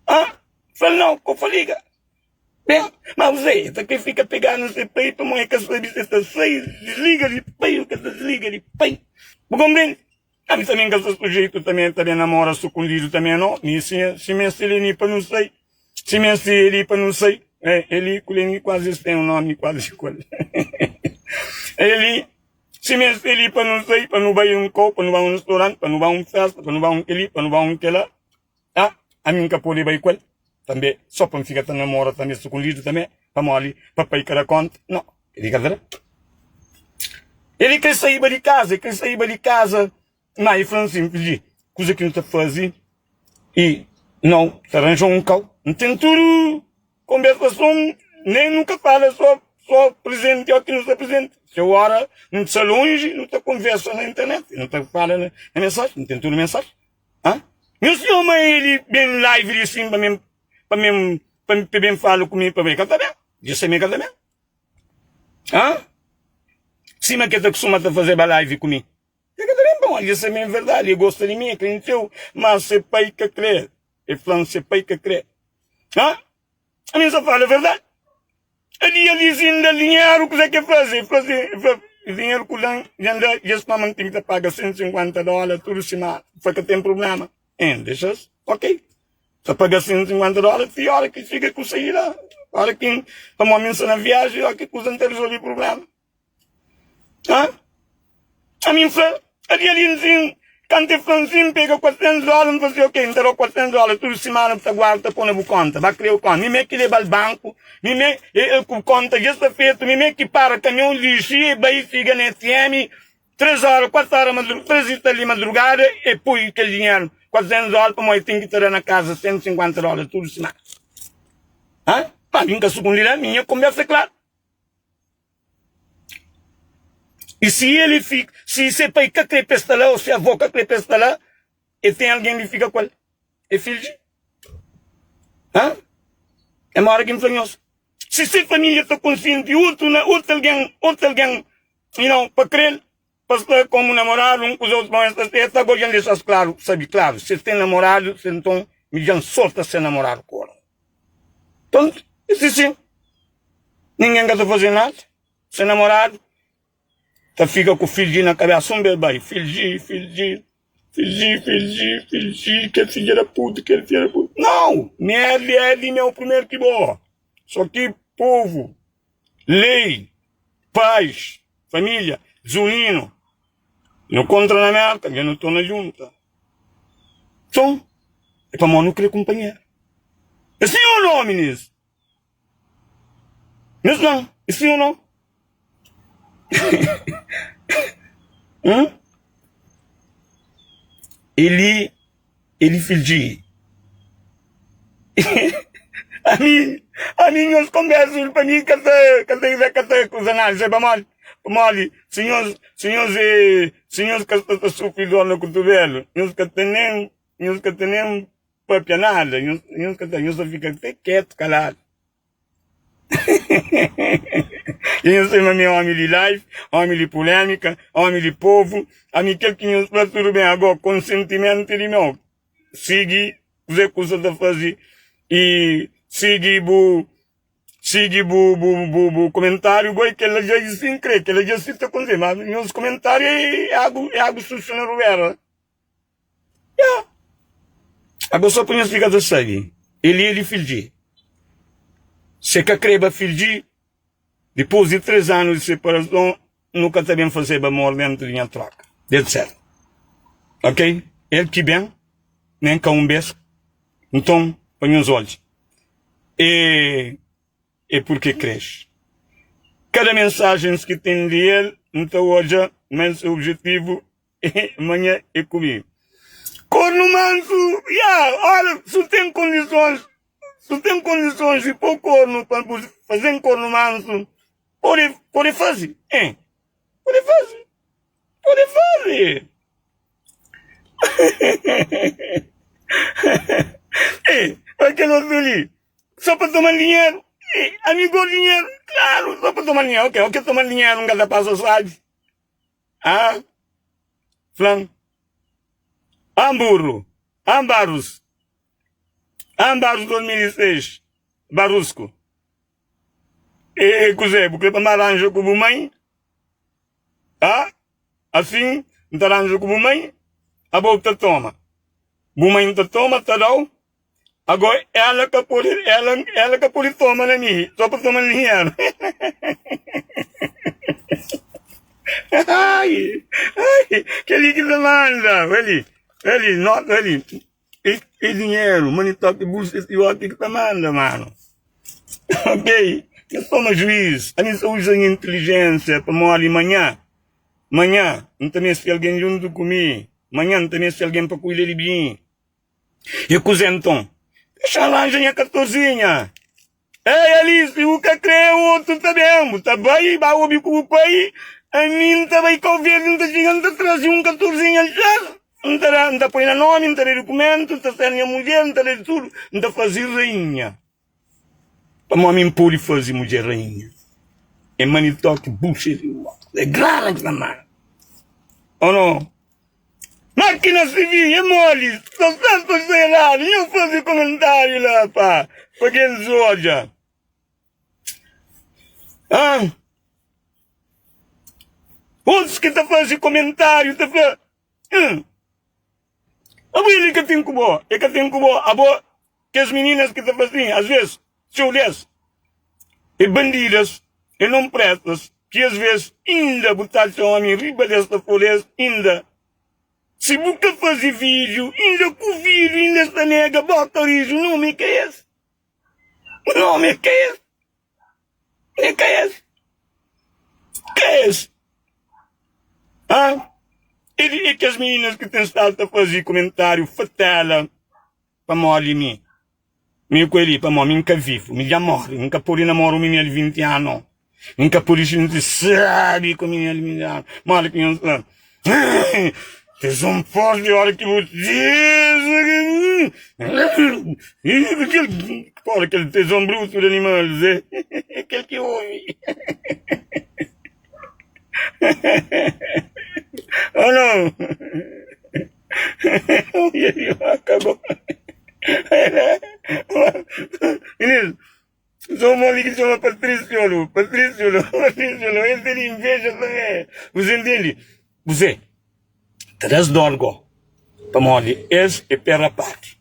S2: Ah, fla-l nau, ko faliga. Ben, ma José ta kre fika pegadu na se pai pamodi el ka sabe si el ta sai, disliga di pai o ka ta disliga di pai. Bu konprende? Ami tanbe N ka sta sujeitu tanbe ta ben namora sukundidu tanbe no. Mi si, si meste Leni pa nu sai, si meste Eli pa nu sai. Eh, Eli ku Leni kuazi es ten un nomi kuazi igual. Eli, si meste Eli pa nu sai, pa nu bai un kau, pa nu bai un restauranti, pa nu bai un festa, pa nu bai un keli, pa nu bai un kela. Ah, ami N ka pode bai ku el tanbe, so pa N fika ta namora tanbe sukundidu tanbe, pamodi papai ka da konta. No, el ka ta da. El kre saiba di kaza, el kre saiba di kaza, ma el fla-m sin, Fiji, kuza ki nu ta faze i no ta ranja un kau. N ten tudu konbersason, nen nu ka fala so so prezenti, o ki nu sta prezenti. Txeu ora nu sta lonji, nu ta konversa na internet, nu ta fala na mensaji, N ten tudu mensaji. Hã? Nhos txoma eli ben live li sin pa ben pa ben pa pa ben fala ku mi pa ben ka ta ben. Dja sa mi ka ta ben. Hã? Sima ke ta kustuma ta fazeba live ku mi. E ka ta ben pamodi dja sa mi é verdadi, e gosta di mi, e kre-m txeu, ma se pai ka kre. E fla-m se pai ka kre. Hã? Ami N sa fala verdadi. Dia di sin da dinheru, kuzê ki el faze? El fla sin, el fla, dinheru ku dan, dja N da, dja es fla ma N ten ki ta paga 150 dóla tudu simana. El fla ka ten prubléma. N dexa-s, ok. Ta paga 150 dóla ti óra ki fika ku saída, óra ki N, pamodi mi N sta na viaji, óra ki kuza N ta rezolve prubléma. Ha? Ami N fla, adia li N sin, kantu e fla-m sin, N pega 400 dóla, N fla si, ok, N ta da-u 400 dóla tudu simana bu ta guarda, ta pô na bu konta, ba kria bu konta. Mi mê ki leba-l banku, mi mê, e, e, ku konta dja sta fetu, mi mê ki para kamion lixi, e bai figa na ATM, 3 óra, 4 óra, 3 i tal di madrugada, e poi kel dinheru, 400 dóla, pamodi e ten ki ta da na kaza 150 dóla tudu simana. Ha? Ma mi N ka sukundi la, mi nha konbersa é klaru. I si el fika, si se pai ka kre pa el sta la, ô se avó ka kre pa el sta la, el ten algen di fika ku el. É fidju? Hã? É mora ki N fla nhos. Si se família ta konsinti otu na otu algen, otu algen, you know, pa kre-l, pa sta komu namoradu, un kuza otu, bon, es ta seta. Agora dja N dexa-s klaru, sabe, klaru, si es ten namoradu, se nton mi dja N solta se namoradu ku ora. Nton, é si sin. Ningen ka ta faze nada. Se namoradu ta fika ku fidji na kabesa un bes bai fidji, fidji, fidji, fidji, fidji, kel fidja da puta, kel fidja da puta. Nau! Mi el é di meu primeru ki bo. So ki povu, lei, pais, familia, zuninu, nu kontra na Merka, dja nu torna junta. Nton, é pamodi nu kre kunpanheru. É sin o no, minis? Nhos fla-m, é sim ou não? Hum? Ele, ele fidji. Ami, ami nhos konversa pa mi ka ta, ka ta, ka ta kuza nada, sabe pamodi? Pamodi si nhos, si nhos é, si nhos ka sta ta sufri dor na kutubelu, nhos ka ta nen, nhos ka ta nen papia nada, nhos, nhos ka ta, nhos ta fika te ketu, kaladu. I nhos sabe ma mi é omi di live, omi di pulémika, omi di povu. Ami kel ki nhos fla tudu ben. Agó konsentimentu é di meu. Sigi kuzê ku sa ta faze i sigi bu sigi bu bu bu bu komentáriu goi kel-la dja i sin kre kel-la dja si ta kontise ma nhos komentáriu é agu é agu susu na rubera. Ya. Agó só pa nhos fika ta sabe, Eli é di Fildji. Se ka kreba Fildji, dipôs di 3 anu di separason, nu ka ta ben fazeba amor dentu di nha troka. Deu sertu. Ok? El ki ben, nen ka un bes. Nton, pa nhos odja, e é purke kres. Kada mensajens ki ten di el, N ta odja ma el se objetivu Manhã é ku mi. Kornu mansu, ya, ora, su ten kondisons, su ten kondisons di pô kornu pa bu faze-m kornu mansu, pode, pode faze, hein, pode faze, pode faze. Ei, pa kel otu li, so pa toma dinheru, ei, ami go dinheru, klaru, so pa toma dinheru, ok, ok, toma dinheru, N ka ta pasa sabi. Ah, flan. Ah, burro. Ah, Barros. Ah, Barros 2006. Barusco. E, e kuzê, bu kre pa N aranja ku bu mãe? Ah, assim, N ta aranja ku bu mãe, abo bu ta toma. Bu mãe ta toma, ta dau. Agora ela ka pode, ela, ela ka pode toma na mi, só pa toma dinheiro. Ai, ai, kel-li ki ta manda, ali, ali, nota ali, e, e dinheiro, money talk, bullshit, e o ki ta manda, mano. Ok, nhos toma juiz, ami sa uza nha inteligência pamodi manhã, manhã, N ta meste algen djuntu ku mi, manhã N ta meste algen pa kuida di mi. E kuzê nton? Dexa-m ranja nha kartonzinha. Ei, Alice, bu ka krê otu ta ben. Bu ta bai, ba obi ku bu pai. Ami N ta bai Kau Verdi, N ta txiga, N ta traze un kartonzinha já. N ta da, N ta poi na nomi, N ta da dukumentu, N ta ser nha mudjer, N ta da di tudu. N ta faze rainha. Pamodi mi N pode faze mudjer rainha. É manitoki, buxa, é grana ki ta manda. Ô no? Máquina CV é moli, sta sertu ou sta eradu? Nhu faze komentariu la pa pa gentis odja. Ah? Otus ki ta faze komentariu ta fla, hum, abo el ka ten ku bo, el ka ten ku bo, abo kes mininas ki ta fla sin, as ves, txeu des é bandidas, é non prestas, ki as ves inda bu ta atxa omi riba des ta fla-s inda. Si bu ka faze vídiu, inda ku vídiu inda es ta nega bota riju Nomi é ka es Nomi é ka es É ka es Ka es Ah E kes mininas ki ten stadu ta faze kumentáriu fatela Pamodi mi Mi ku el pamodi mi N ka vivu, mi dja móre. N ka pode namora un minina di 20 anu. N ka pode xinti sábi ku minina di 20 anu. Modi ki nhos fla? Tizon fórti óra ki bu Kel kel tizon brutu di animal, Zé. Kel ki obi. Oh no! Meninos, sou um homem que chama Patrício, Lu. Patrício, Lu. Patrício, Lu. Ele tem inveja também. Você entende? Você, ta das dor go. Pamodi es é pé rapadi.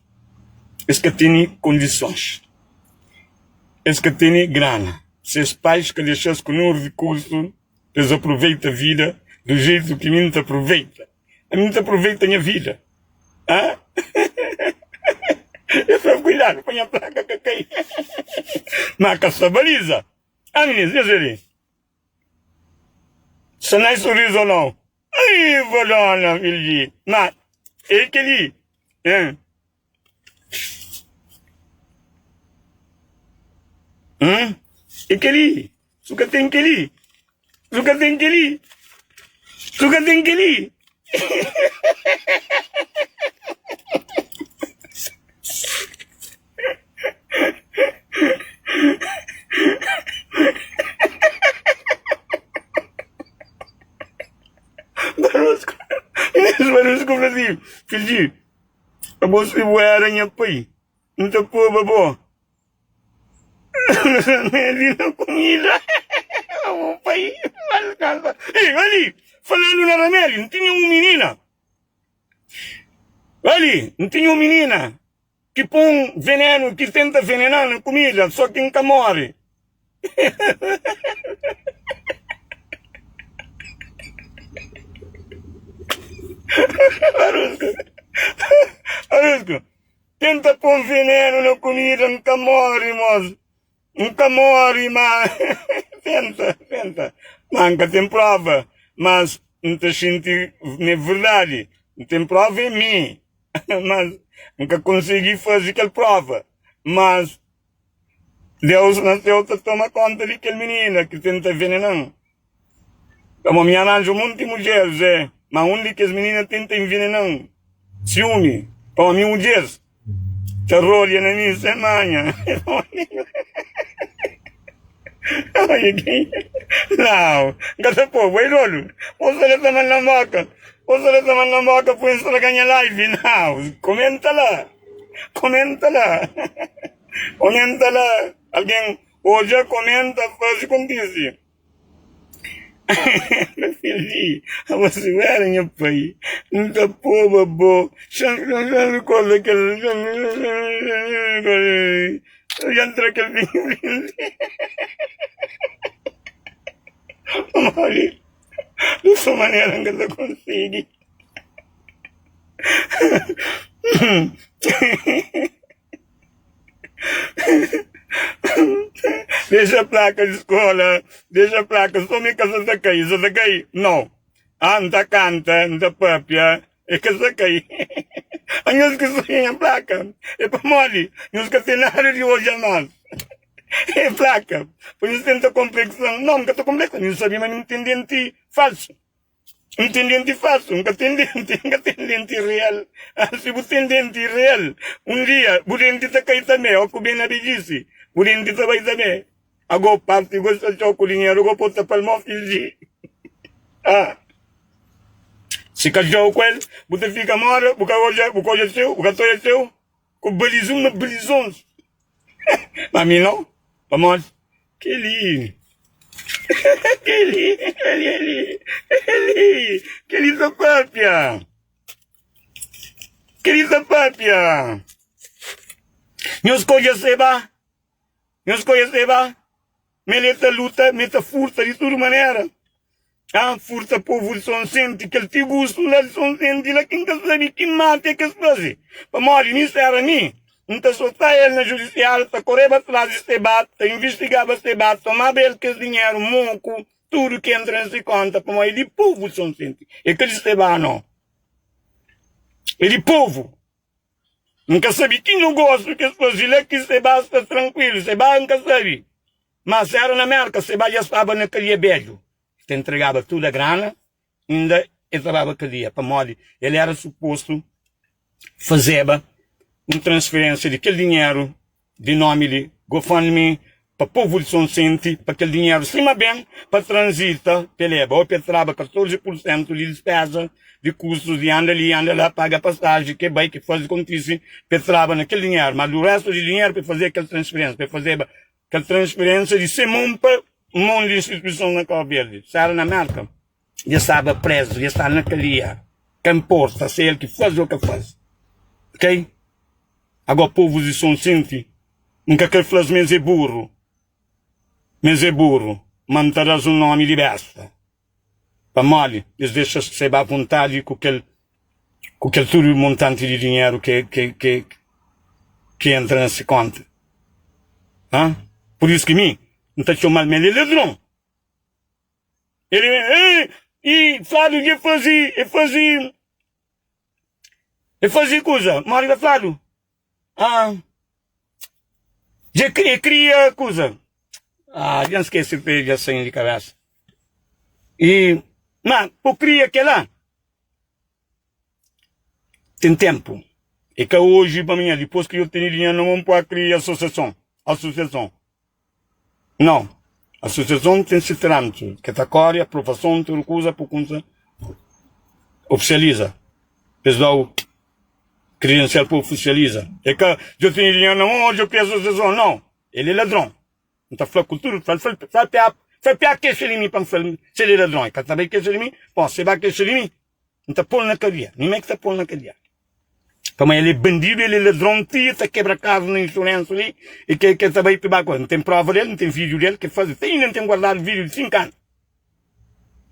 S2: Es ka tene condições. Es ka tene grana. Ses pais ka dexa-s ku nenhun rikursu pa es aproveita vida do jeito ki mi N ta aproveita. Ami N ta aproveita nha vida. Hã? Eu fla, kuidadu pa nha plaka ka kai. Ma ka sta baliza. Ah, minis, nhos vê li. Sta na sorriso ou não? Ai, dona Filgi. Ma é kel-li. Hein? Hum? É kel-li. Su ka ten kel-li. Su ka ten kel-li. Su ka ten kel-li. Barusco, Barusco fla si, Fidji, abo si bu era nha pai, N ta poba bo remedi na kumida. Bu pai, Ei, ali, falando na remedi, N tinha un minina, ali, N tinha un minina ki pon venenu, ki tenta venenan na kumida, so ki N ka more. Barusco, Barusco, tenta pon venenu na kumida, N ka more, mos. N ka more, ma tenta, tenta. Ma N ka ten prova, mas N ta xinti ma é verdadi. N ten prova é mi, mas N ka konsigi faze kel prova. Mas Deus na séu ta toma konta di kel minina ki tenta venena-m. Pamodi mi aranja un monti mudjeris, é, má un di kes minina tenta envenena-m. Siumi, pamodi mi mudjeris ta rodia na mi sen manha. Nau, N ka ta pô, bo é dodu. Bo sta la ta manda-m boka, bo sta la ta manda-m boka pô N straga nha live. Nau, komenta la, komenta la, komenta la. Algen odja, komenta, faze kontise. Feliz, abo si bu era nha pai, N ta poba bo. Xa N rikorda kel Dja N tra kel Pamodi di so manera N ka ta konsigi. Dexa plaka di skola, dexa plaka, so mi ka sa ta kai, sa ta kai? No. Ah, N ta kanta, N ta papia, e ka sa kai. A nhos ki sai nha plaka, é pamodi nhos ka ten nada di odja mas. É plaka, pa nhos tenta konpleksa-m. No, N ka ta konpleksa, nhos sabe ma mi N ten denti falsu. N ten denti falsu, N ka ten denti, N ka ten denti real. Si bu ten denti real, un dia bu denti ta kai tanbe, ó ku ben na bejisi, bu denti ta bai tanbe. Ago parti go sta txeu ku dinheru go po ta palmau finji. Ah, si ka txeu ku el, bu ta fika moda, bu ka odja, bu ka odja txeu, bu ka ta odja txeu, ku balizon na balizons. Ma mi nau, pamodi kel-li, kel-li, kel-li, kel-li, kel-li ta pâpia, kel-li ta pâpia. Nhos skodje seba, nhos skodje seba. Ma el ta luta, ma el ta furta di tudu manera. Ah, furta povu di Sonsenti, kel ti gustu la di Sonsenti la ki N ka sabe ki mafia ki es faze. Pamodi mi si era mi, N ta sota el na judisiáriu, ta koreba tras di Seba, ta investigaba Seba, tomaba el kes dinheru moku, tudu ki entra na se konta, pamodi é di povu di Sonsenti, é ka di Seba no, é di povu. N ka sabe ki nogósiu ki es faze la ki Seba sta trankuilu. Seba N ka sabe. Má si éra na Mérka, Seba dja staba na kadia bédju. El ta intregaba tudu grana, inda el ta baba kadia, pamodi el éra supostu fazeba un transferénsia di kel dinheru di nomi di GoFundMe pa povu di Sonsenti, pa kel dinheru sima ben pa transita pa leba ô pa el traba 14 pur sentu di dispeza di kustus di anda li anda la, paga pasaji, ke bai, ke faze kontise, pa el traba na kel dinheru, ma du restu di dinheru pa el fazeba kel transferensia, pa el fazeba kel transferensia di se mon pa mon di instituison na Kau Verdi, si era na Merka dja staba prezu, dja staba na kadia, ka nporta si el ki faze ô ka faze, ok? Agora povus di Sonsenti N ka kre fla-s ma es é burru, ma es é burru, ma N ta da-s un nomi di besta, pamodi es dexa seba avontadi ku kel ku kel tudu montanti di dinheru ke ke ke ke entra na se konta. Ha? Pur isu ki mi N ta txoma-l ma el é ladron. El é, e fladu dja faze, e faze E faze kuza, modi ta fladu? Ah, dja e kria kuza. Ah, dja N skese pe dja sai-m di kabesa. I ma bu kria kela ten tempu e ka oji pa manha dipos ki yo tene dinheru na mon pua kria asosiason asosiason nau asosiason ten si tramitis ke ta kore aprovason tudu kuza pa kumsa ofisializa pa es dau kredensial pa ofisializa e ka djo tene dinheru na mon oji yo kria asosiason nau el e ladron. N ta fla ku tudu, fla, fla, fla pia, fla pia kexa di mi pa N fla-l si el é ladron. El ka ta bai kexa di mi? Bon, si el ba kexa di mi, N ta pô-l na kadia. Mi mê ki ta pô-l na kadia. Pamodi el é bandidu, el é ladron, ti el ta kebra kazu na insuransa li, i ke ke ta bai pi ba ku el. N ten prova del, N ten vídiu del ke faze. Te inda N ten guardadu vídiu di 5 anu.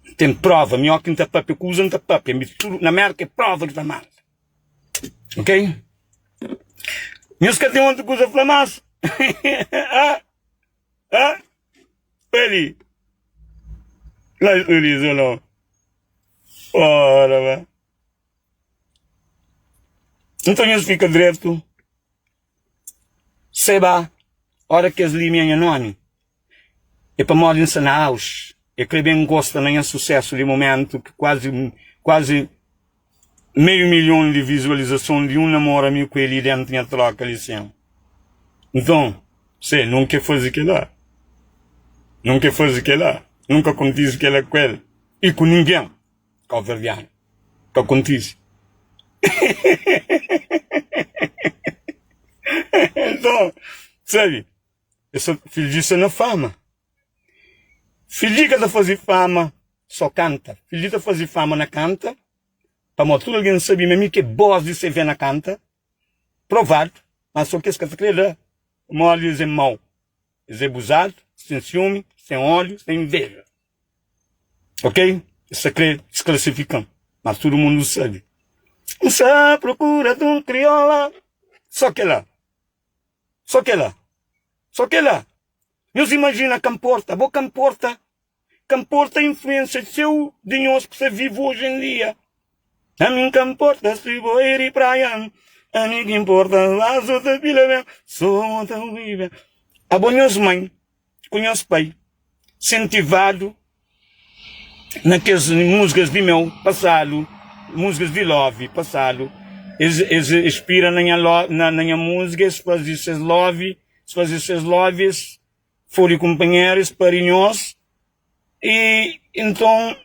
S2: N ten prova. Mi óki N ta papia kuza, N ta papia. Mi tudu na Mérka é prova ki ta manda. Ok? Nhos ka ten otu kuza fla más? Ah? Ah? Eli. La sorriso no. Ora ba. Então nhos fika dretu. Seba, ora kes limia nha nomi. É pamodi N sta na auge. E kre ben gosta na nha susesu di momentu ki kuazi kuazi meiu milhon di vizualizason di un namora mi ku el dentu nha troka li sin. Nton, se nun ke faze kela, nun ke faze kela, nunka kontise kela ku el i ku ningen kauverdianu. Ka kontise. Nton, sabe? Es sa fidju sta na fama. Fidju ka ta faze fama so kanta. Fidju ta faze fama na kanta, pamodi tudu algen sabe ma mi ki é bos di CV na kanta, provadu, ma so kes ka ta kre da, pamodi es é mau, es é buzadu, es ten siumi, es ten ódiu, es ten inveja. Ok? Es ta kre disklasifikan, ma tudu mundu sabe. N sa prokura dun kriola, so kela. So kela. So kela. Nhos imajina ka nporta, bo ka nporta. Ka nporta influensia txeu di nhos ki sta vivu oji en dia. Ami ka nporta si bo é di praia, ami ki nporta lasu ta pila ben, so bo ta vive. Abo nhos mãe ku nhos pai sentivadu na kes músicas di meu passadu, músicas di love passadu, es es es pira na nha lo na na nha música, es faze ses love, es faze ses love, es fode kunpanheru, es pari nhos, i nton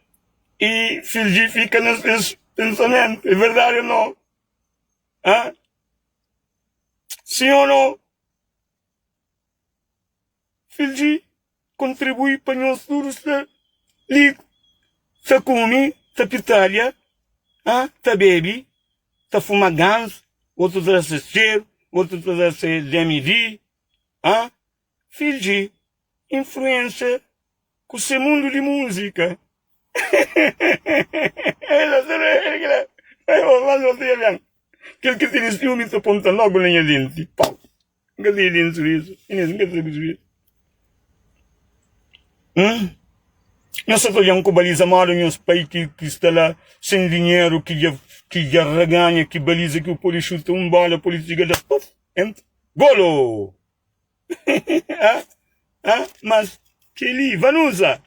S2: i fidju fika na ses pensamentu, é verdadi ou não? Hã? Sim ou não? Fidji kontribui pa nhos tudu sta li ta kume, ta pitalia, ta bebe, ta fuma gans, otu ta da se txeru, otu ta da se DMD. Fidji influensia ku se mundu di múzika. Kel ki tene siumi ta ponta logu na nha denti. Pau! N ka sabe di surizu. Inês, N ka sabe surizu. Hum? Nhos sa ta odja-m ku baliza moda nhos pai ki, ki sta la sen dinheru, ki dja, ki dja raganha, ki baliza ki bu pode xuta un bola, pode txiga da, puf, entra, golo! Ah, ah, mas kel-li, Vanusa,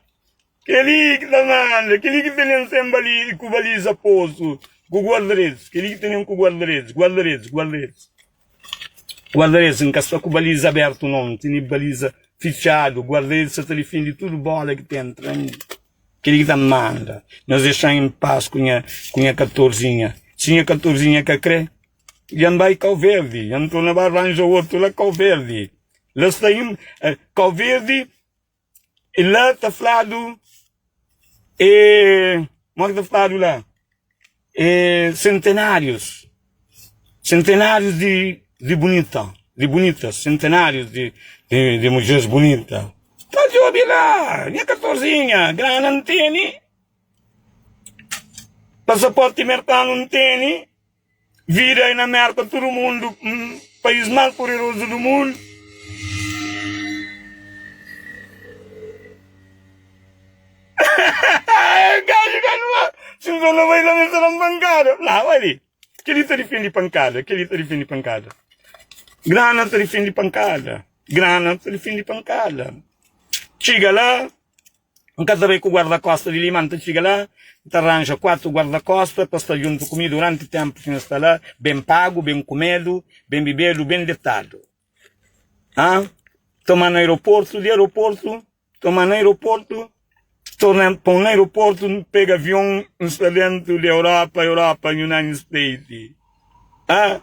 S2: kel-li ki ta manda, kel-li ki tene-m sen bali, ku baliza posu, ku guarda-redes, kel-li ki tene-m ku guarda-redes, guarda-redes, guarda-redes. Guarda-redes, N ka sta ku baliza abertu nau, N tene baliza fitxadu. Guarda-redes sa ta difende tudu bola ki ta entra na mi. Kel-li ki ta manda. Nhos dexa-m en pas ku nha ku nha katorzinha. Si nha katorzinha ka kre, dja N bai Kau Verdi, dja N torna ba ranja otu la Kau Verdi. La sta Kau Verdi E la ta fladu e modi ki ta fladu la? E sentenárius, sentenárius di di bunita, di bunitas, sentenárius di di di mudjeris bunita. Ta djobe la, nha katorzinha, grana N tene, pasaporti merkanu N tene. Vida é na Merka tudu mundu país más poderozu du mundu. Gajo gajo lá, se não não vai lá nessa não pancada. Lá, vai ali. Kel ta difende pancada, kel ta difende pancada. Grana ta difende pancada. Grana ta difende pancada. Txiga lá. N ka ta bai ku guarda-kosta di li, má N ta txiga la, N ta ranja 4 guarda-kosta pa sta djuntu ku mi duranti ténpu ki N sta la, ben pagu, ben kumedu, ben bibedu, ben detadu. Ha? Toma na aeroportu, di aeroportu, toma na aeroportu, torna pon na aeroportu, N pega avion, N sta dentu di Europa, Europa, United States. Ha?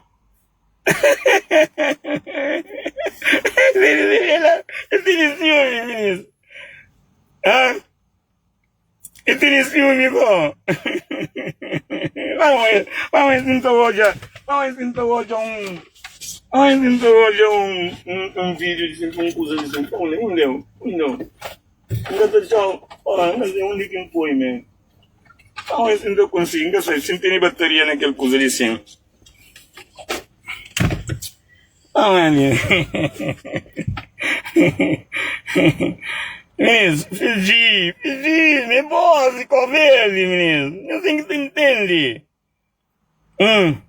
S2: El tene siumi, minis. Ha? El tene siumi go. Vamos, vamos si N ta odja, vamos si N ta odja un, vamos si N ta odja un, un, un vídeo di un kuza di sin. Unde, unde, unde? N ka ta txau, ora, N ka sei undi ki N poi me. Vamos si N ta konsigi, N ka sei si N tene bateria na kel kuza di sin. Minis, fiji, fiji, mi boss di Cabo Verde, minis, nhos ten ki ta intendi. Hum.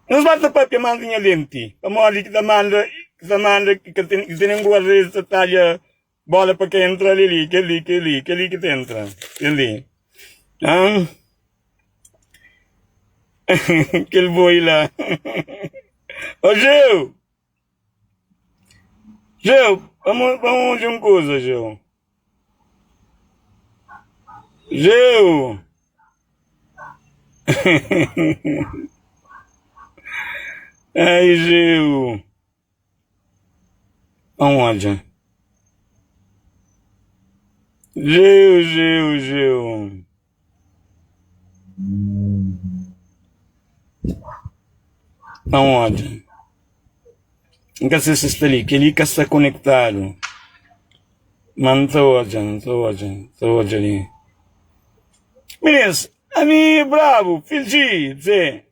S2: Nhos ba ta papia mas di nha denti, pamodi ki ta manda, ki ta manda, ki ka ten, ki tenen guarda ta tadja bola pa ka entra li li, kel li, kel li, kel li ki ta entra, kel li. Hum. Kel boi la. Ô Jeu! Jeu, vamos, vamos de um coisa, Jeu. Jeu! Ai, Jeu! Aonde? Jeu, Jeu, Jeu. Aonde? N ka sei si sta li. Kel-li ka sta konektadu. Ma N ta odja, N ta odja, N ta odja li. Minis, ami é brabu, fidji, dze.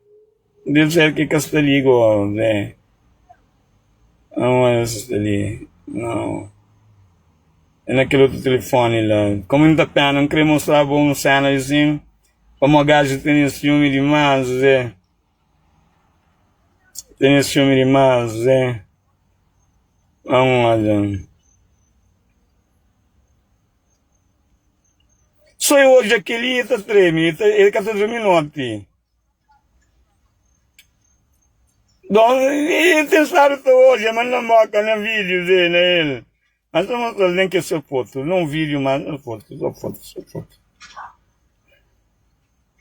S2: Deve ser ki ka sta li go, dze. Aonde sta li? Não. É na kel otu telefoni la. Ku muita pena N kre mostraba un sena asin, pamodi gaju tene siumi dimas, dze. Tene siumi dimas, dze. Aonde? So e odja kel-li e ta treme, e ka ta durmi noti. Don, e ten stadu ta odja ma N na moka na vídiu dze na el. Mas ta mostra-l nen ke so fotu, non vídiu mas na fotu, so fotu, so fotu.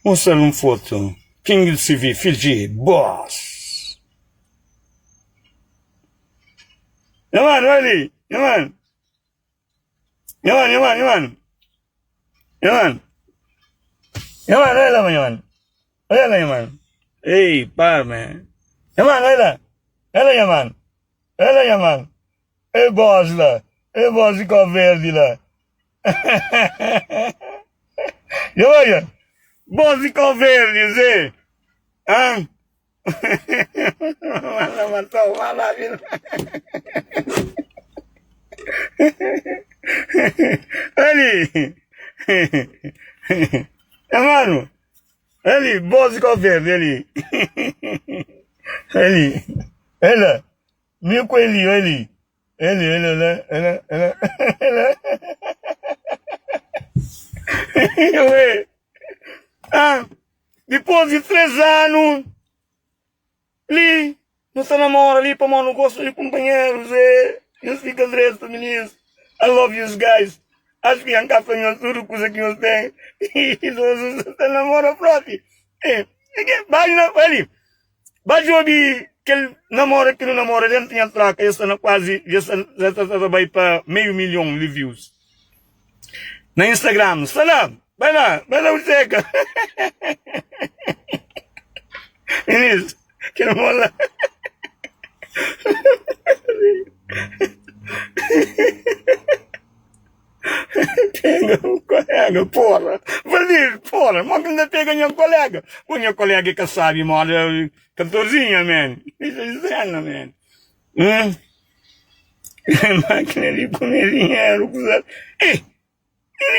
S2: Mostra-l un fotu, King CV, Fiji, boss. Nha manu, olha li, nha manu. Nha manu, nha manu, nha manu. Nha manu. Nha manu, olha lá, nha manu. Olha lá, nha manu. Ei, para, man. Nha manu, olha lá. Olha lá, nha manu. Olha lá, nha manu. Ei, boss lá. Ei, boss de cor verde lá. E olha, boss de cor verde, Zé. Hã? Manda matou, manda vida. Ali. É, mano. Ali, boss de cor verde, ali. Ali. Olha. Mi ku Eli, Eli. Eli, Eli, Eli, Eli, Eli, Eli. Ué. Ah, dipôs di 3 anu li, nu ta namora li pamodi nu gosta di kunpanheru, Zé. Nhos fika dretu, minis. I love yous guys. Acho ki nha ka fla nhos tudu kuza ki nhos ten. Idosus ta namora propi. Eh, bai na, ali. Ba djobe kel namora ki nu namora dentu nha troka dja sta na kuazi dja sta dja sta ta bai pa meiu milhon di views na Instagram sta la bai la bai la bu txeka minis kel mola Pega un kolega, porra. Valdir, porra, mo ki N ta pega nha kolega? Bo nha kolega é ka sabi moda katorzinha, man. Isso é sena, man. Hum? Máquina de comer dinheiro, kuza. Ei,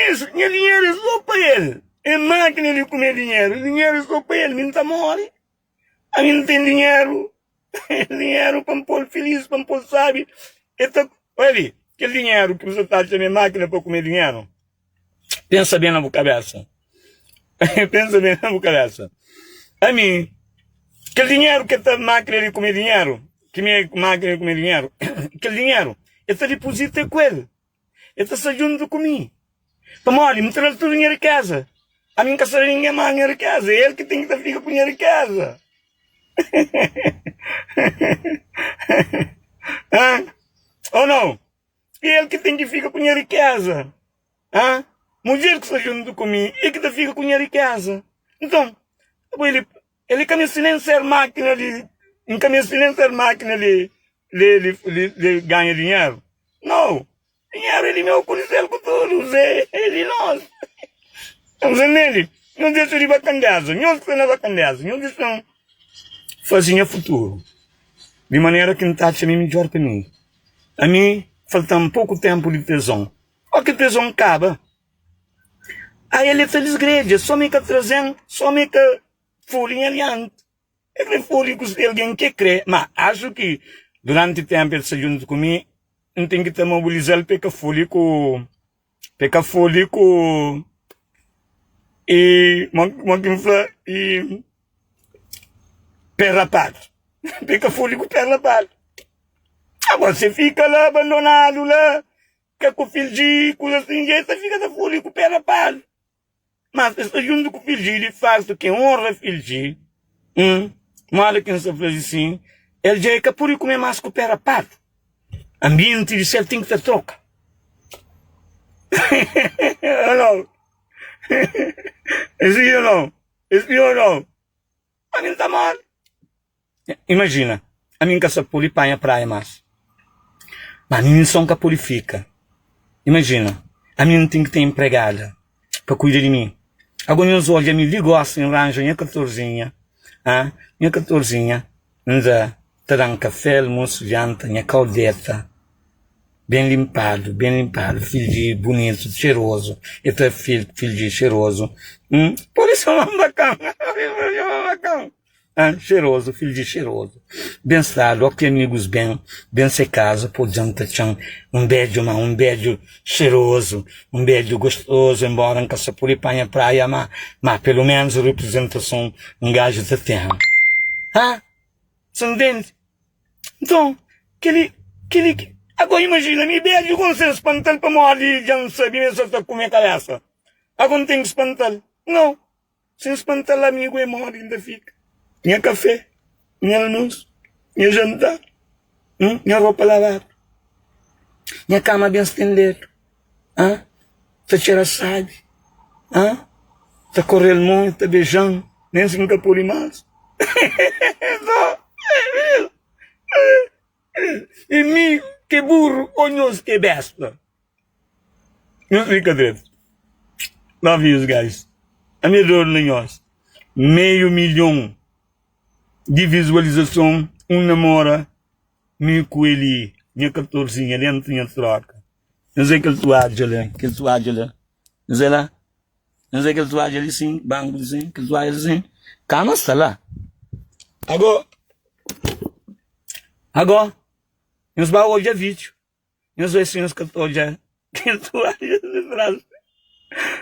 S2: isso, nha dinheiro é só pa el. É máquina de comer dinheiro, dinheiro é só pa el, mi N ta morre. Ami N ten dinheiro, dinheiro pa N pô-l feliz, pa N pô-l sabi. El ta, olha ali. Kel dinheru ki bu sa ta atxa ma é mákina pa kume dinheru, pensa ben na bu kabésa. Pensa ben na bu kabésa. Ami, kel dinheru ki ta mákina di kume dinheru, ki mi é mákina di kume dinheru, kel dinheru el ta dipozita ku el, el ta sta djuntu ku mi. Pamodi N ta da-l tudu nha rikéza. Ami N ka sta da ningen más nha rikéza, é el ki ten ki ta fika ku nha rikéza. Hã? Ou nau? É el ki ten ki fika ku nha rikéza. Hã? Mudjer ki sta djuntu ku mi é ki ta fika ku nha rikéza. Nton, abo el el ka meste nen ser mákina di N ka meste nen ser mákina di di di di ganha dinheru. Nau! Dinheru é di meu ku di sel ku tudu, Zé é di nos. Nhos ntende? Nhos dexa di bakandeza, nhos ki sta na bakandeza, nhos dexa-m faze nha futuru di manera ki N ta atxa ma é midjór pa mi. Ami falta-m poku ténpu di prizon. Óki prizon kaba, ai el é ta disgreja, sô mi ka traze-m, sô mi ka furi nha dianti. El krê furi ku algen ki el krê, má axu ki duranti ténpu el sta djuntu ku mi, N ten ki ta mobiliza-l pa el ka furi ku, pa el ka furi ku i mo ki N fla i pé rapadu, pa el ka furi ku pé rapadu. Agora si el fika la abandonadu la, ka ku fidju, kuzas sin jetu, el ta fika ta furi ku pé rapadu. Mas es sta djuntu ku Fiji, di faktu ken onra Fiji, un moda ki N sta fla di sin, el dja e ka pudi kume mas ku pé rapadu. Ambienti di sel ten ki ta troka. Ou nau? É si ou nau? É si ou nau? Ami N ta mori. Imajina, ami N ka sta pudi panha praia mas. Ma ami N son ka pudi fika. Imajina, ami N ten ki ten inpregada pa kuida di mi. Ago nhos odja mi li gosi N ranja nha katorzinha, ah, nha katorzinha N da ta da-m kafé, almosu, janta, nha kau deta ben linpadu, ben linpadu, fidji bunitu, txerozu, e ta fidji xerozu, hum, pode txoma-m bakan, pode txoma-m bakan. Ah, xerozu, filhu di xerozu Ben stadu, ó ki amigus ben Ben se kaza, pô djanta txan Un bedju ma, un bedju xerozu Un bedju gostozu Enbóra N ka sa pode panha praia Ma, ma pelu ménus riprizentason Un gaju ta ten Ah, sa ntende? Nton, kel-li, kel-li ki Agó imajina mi bedju konse N spanta-l pamodi dja N sabe ma el sa ta kume kabésa Agó N ten ki spanta-l? Nau! Si N spanta-l amigu é modi N ta fika? Nha kafé, nha almosu, nha jantar, nha ropa lavadu, nha kama ben stendedu, ta txera sabi, ta kore-l mon, ta beja-m, nen si N ka pode más. É mi ki é buru ô nhos ki é besta? Nhos fika dretu. Love yous guys. Ami é dodu na nhos. Meio milhon di vizualizason un namora mi ku eli nha katorzinha dentu nha troka. Nhos é kel tuadja la, kel tuadja la. Nhos é la. Nhos é kel tuadja li sin, banku li sin, kel tuadja li sin. Kama sta la. Ago, ago, nhos ba odja vídeo. Nhos oja si nhos ka ta odja kel tuadja di tras.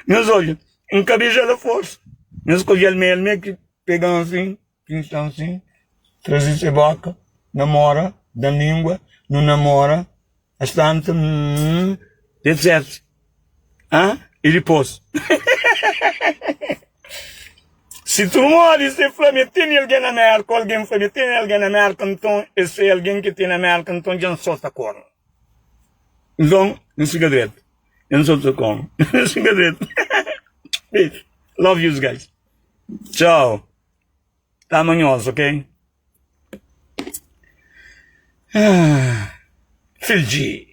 S2: Nhos odja, N ka beja-l a forsa. Nhos ka odja-l ma el mê ki pega-m asin, pinsa-m asin, traze se boka, namora, da-m língua, nu namora, bastante, hum, etc. Hã? I dipôs? Si turmodi se fla ma tene algen na Mérka, ô algen fla ma tene algen na Mérka, nton es se algen ki tene na Mérka, nton dja N sota kornu. Nton, N fika dretu. N sota kornu. N fika dretu. Beijo. Love yous guys. Txau. Ta ama nhos, ok? Fil G.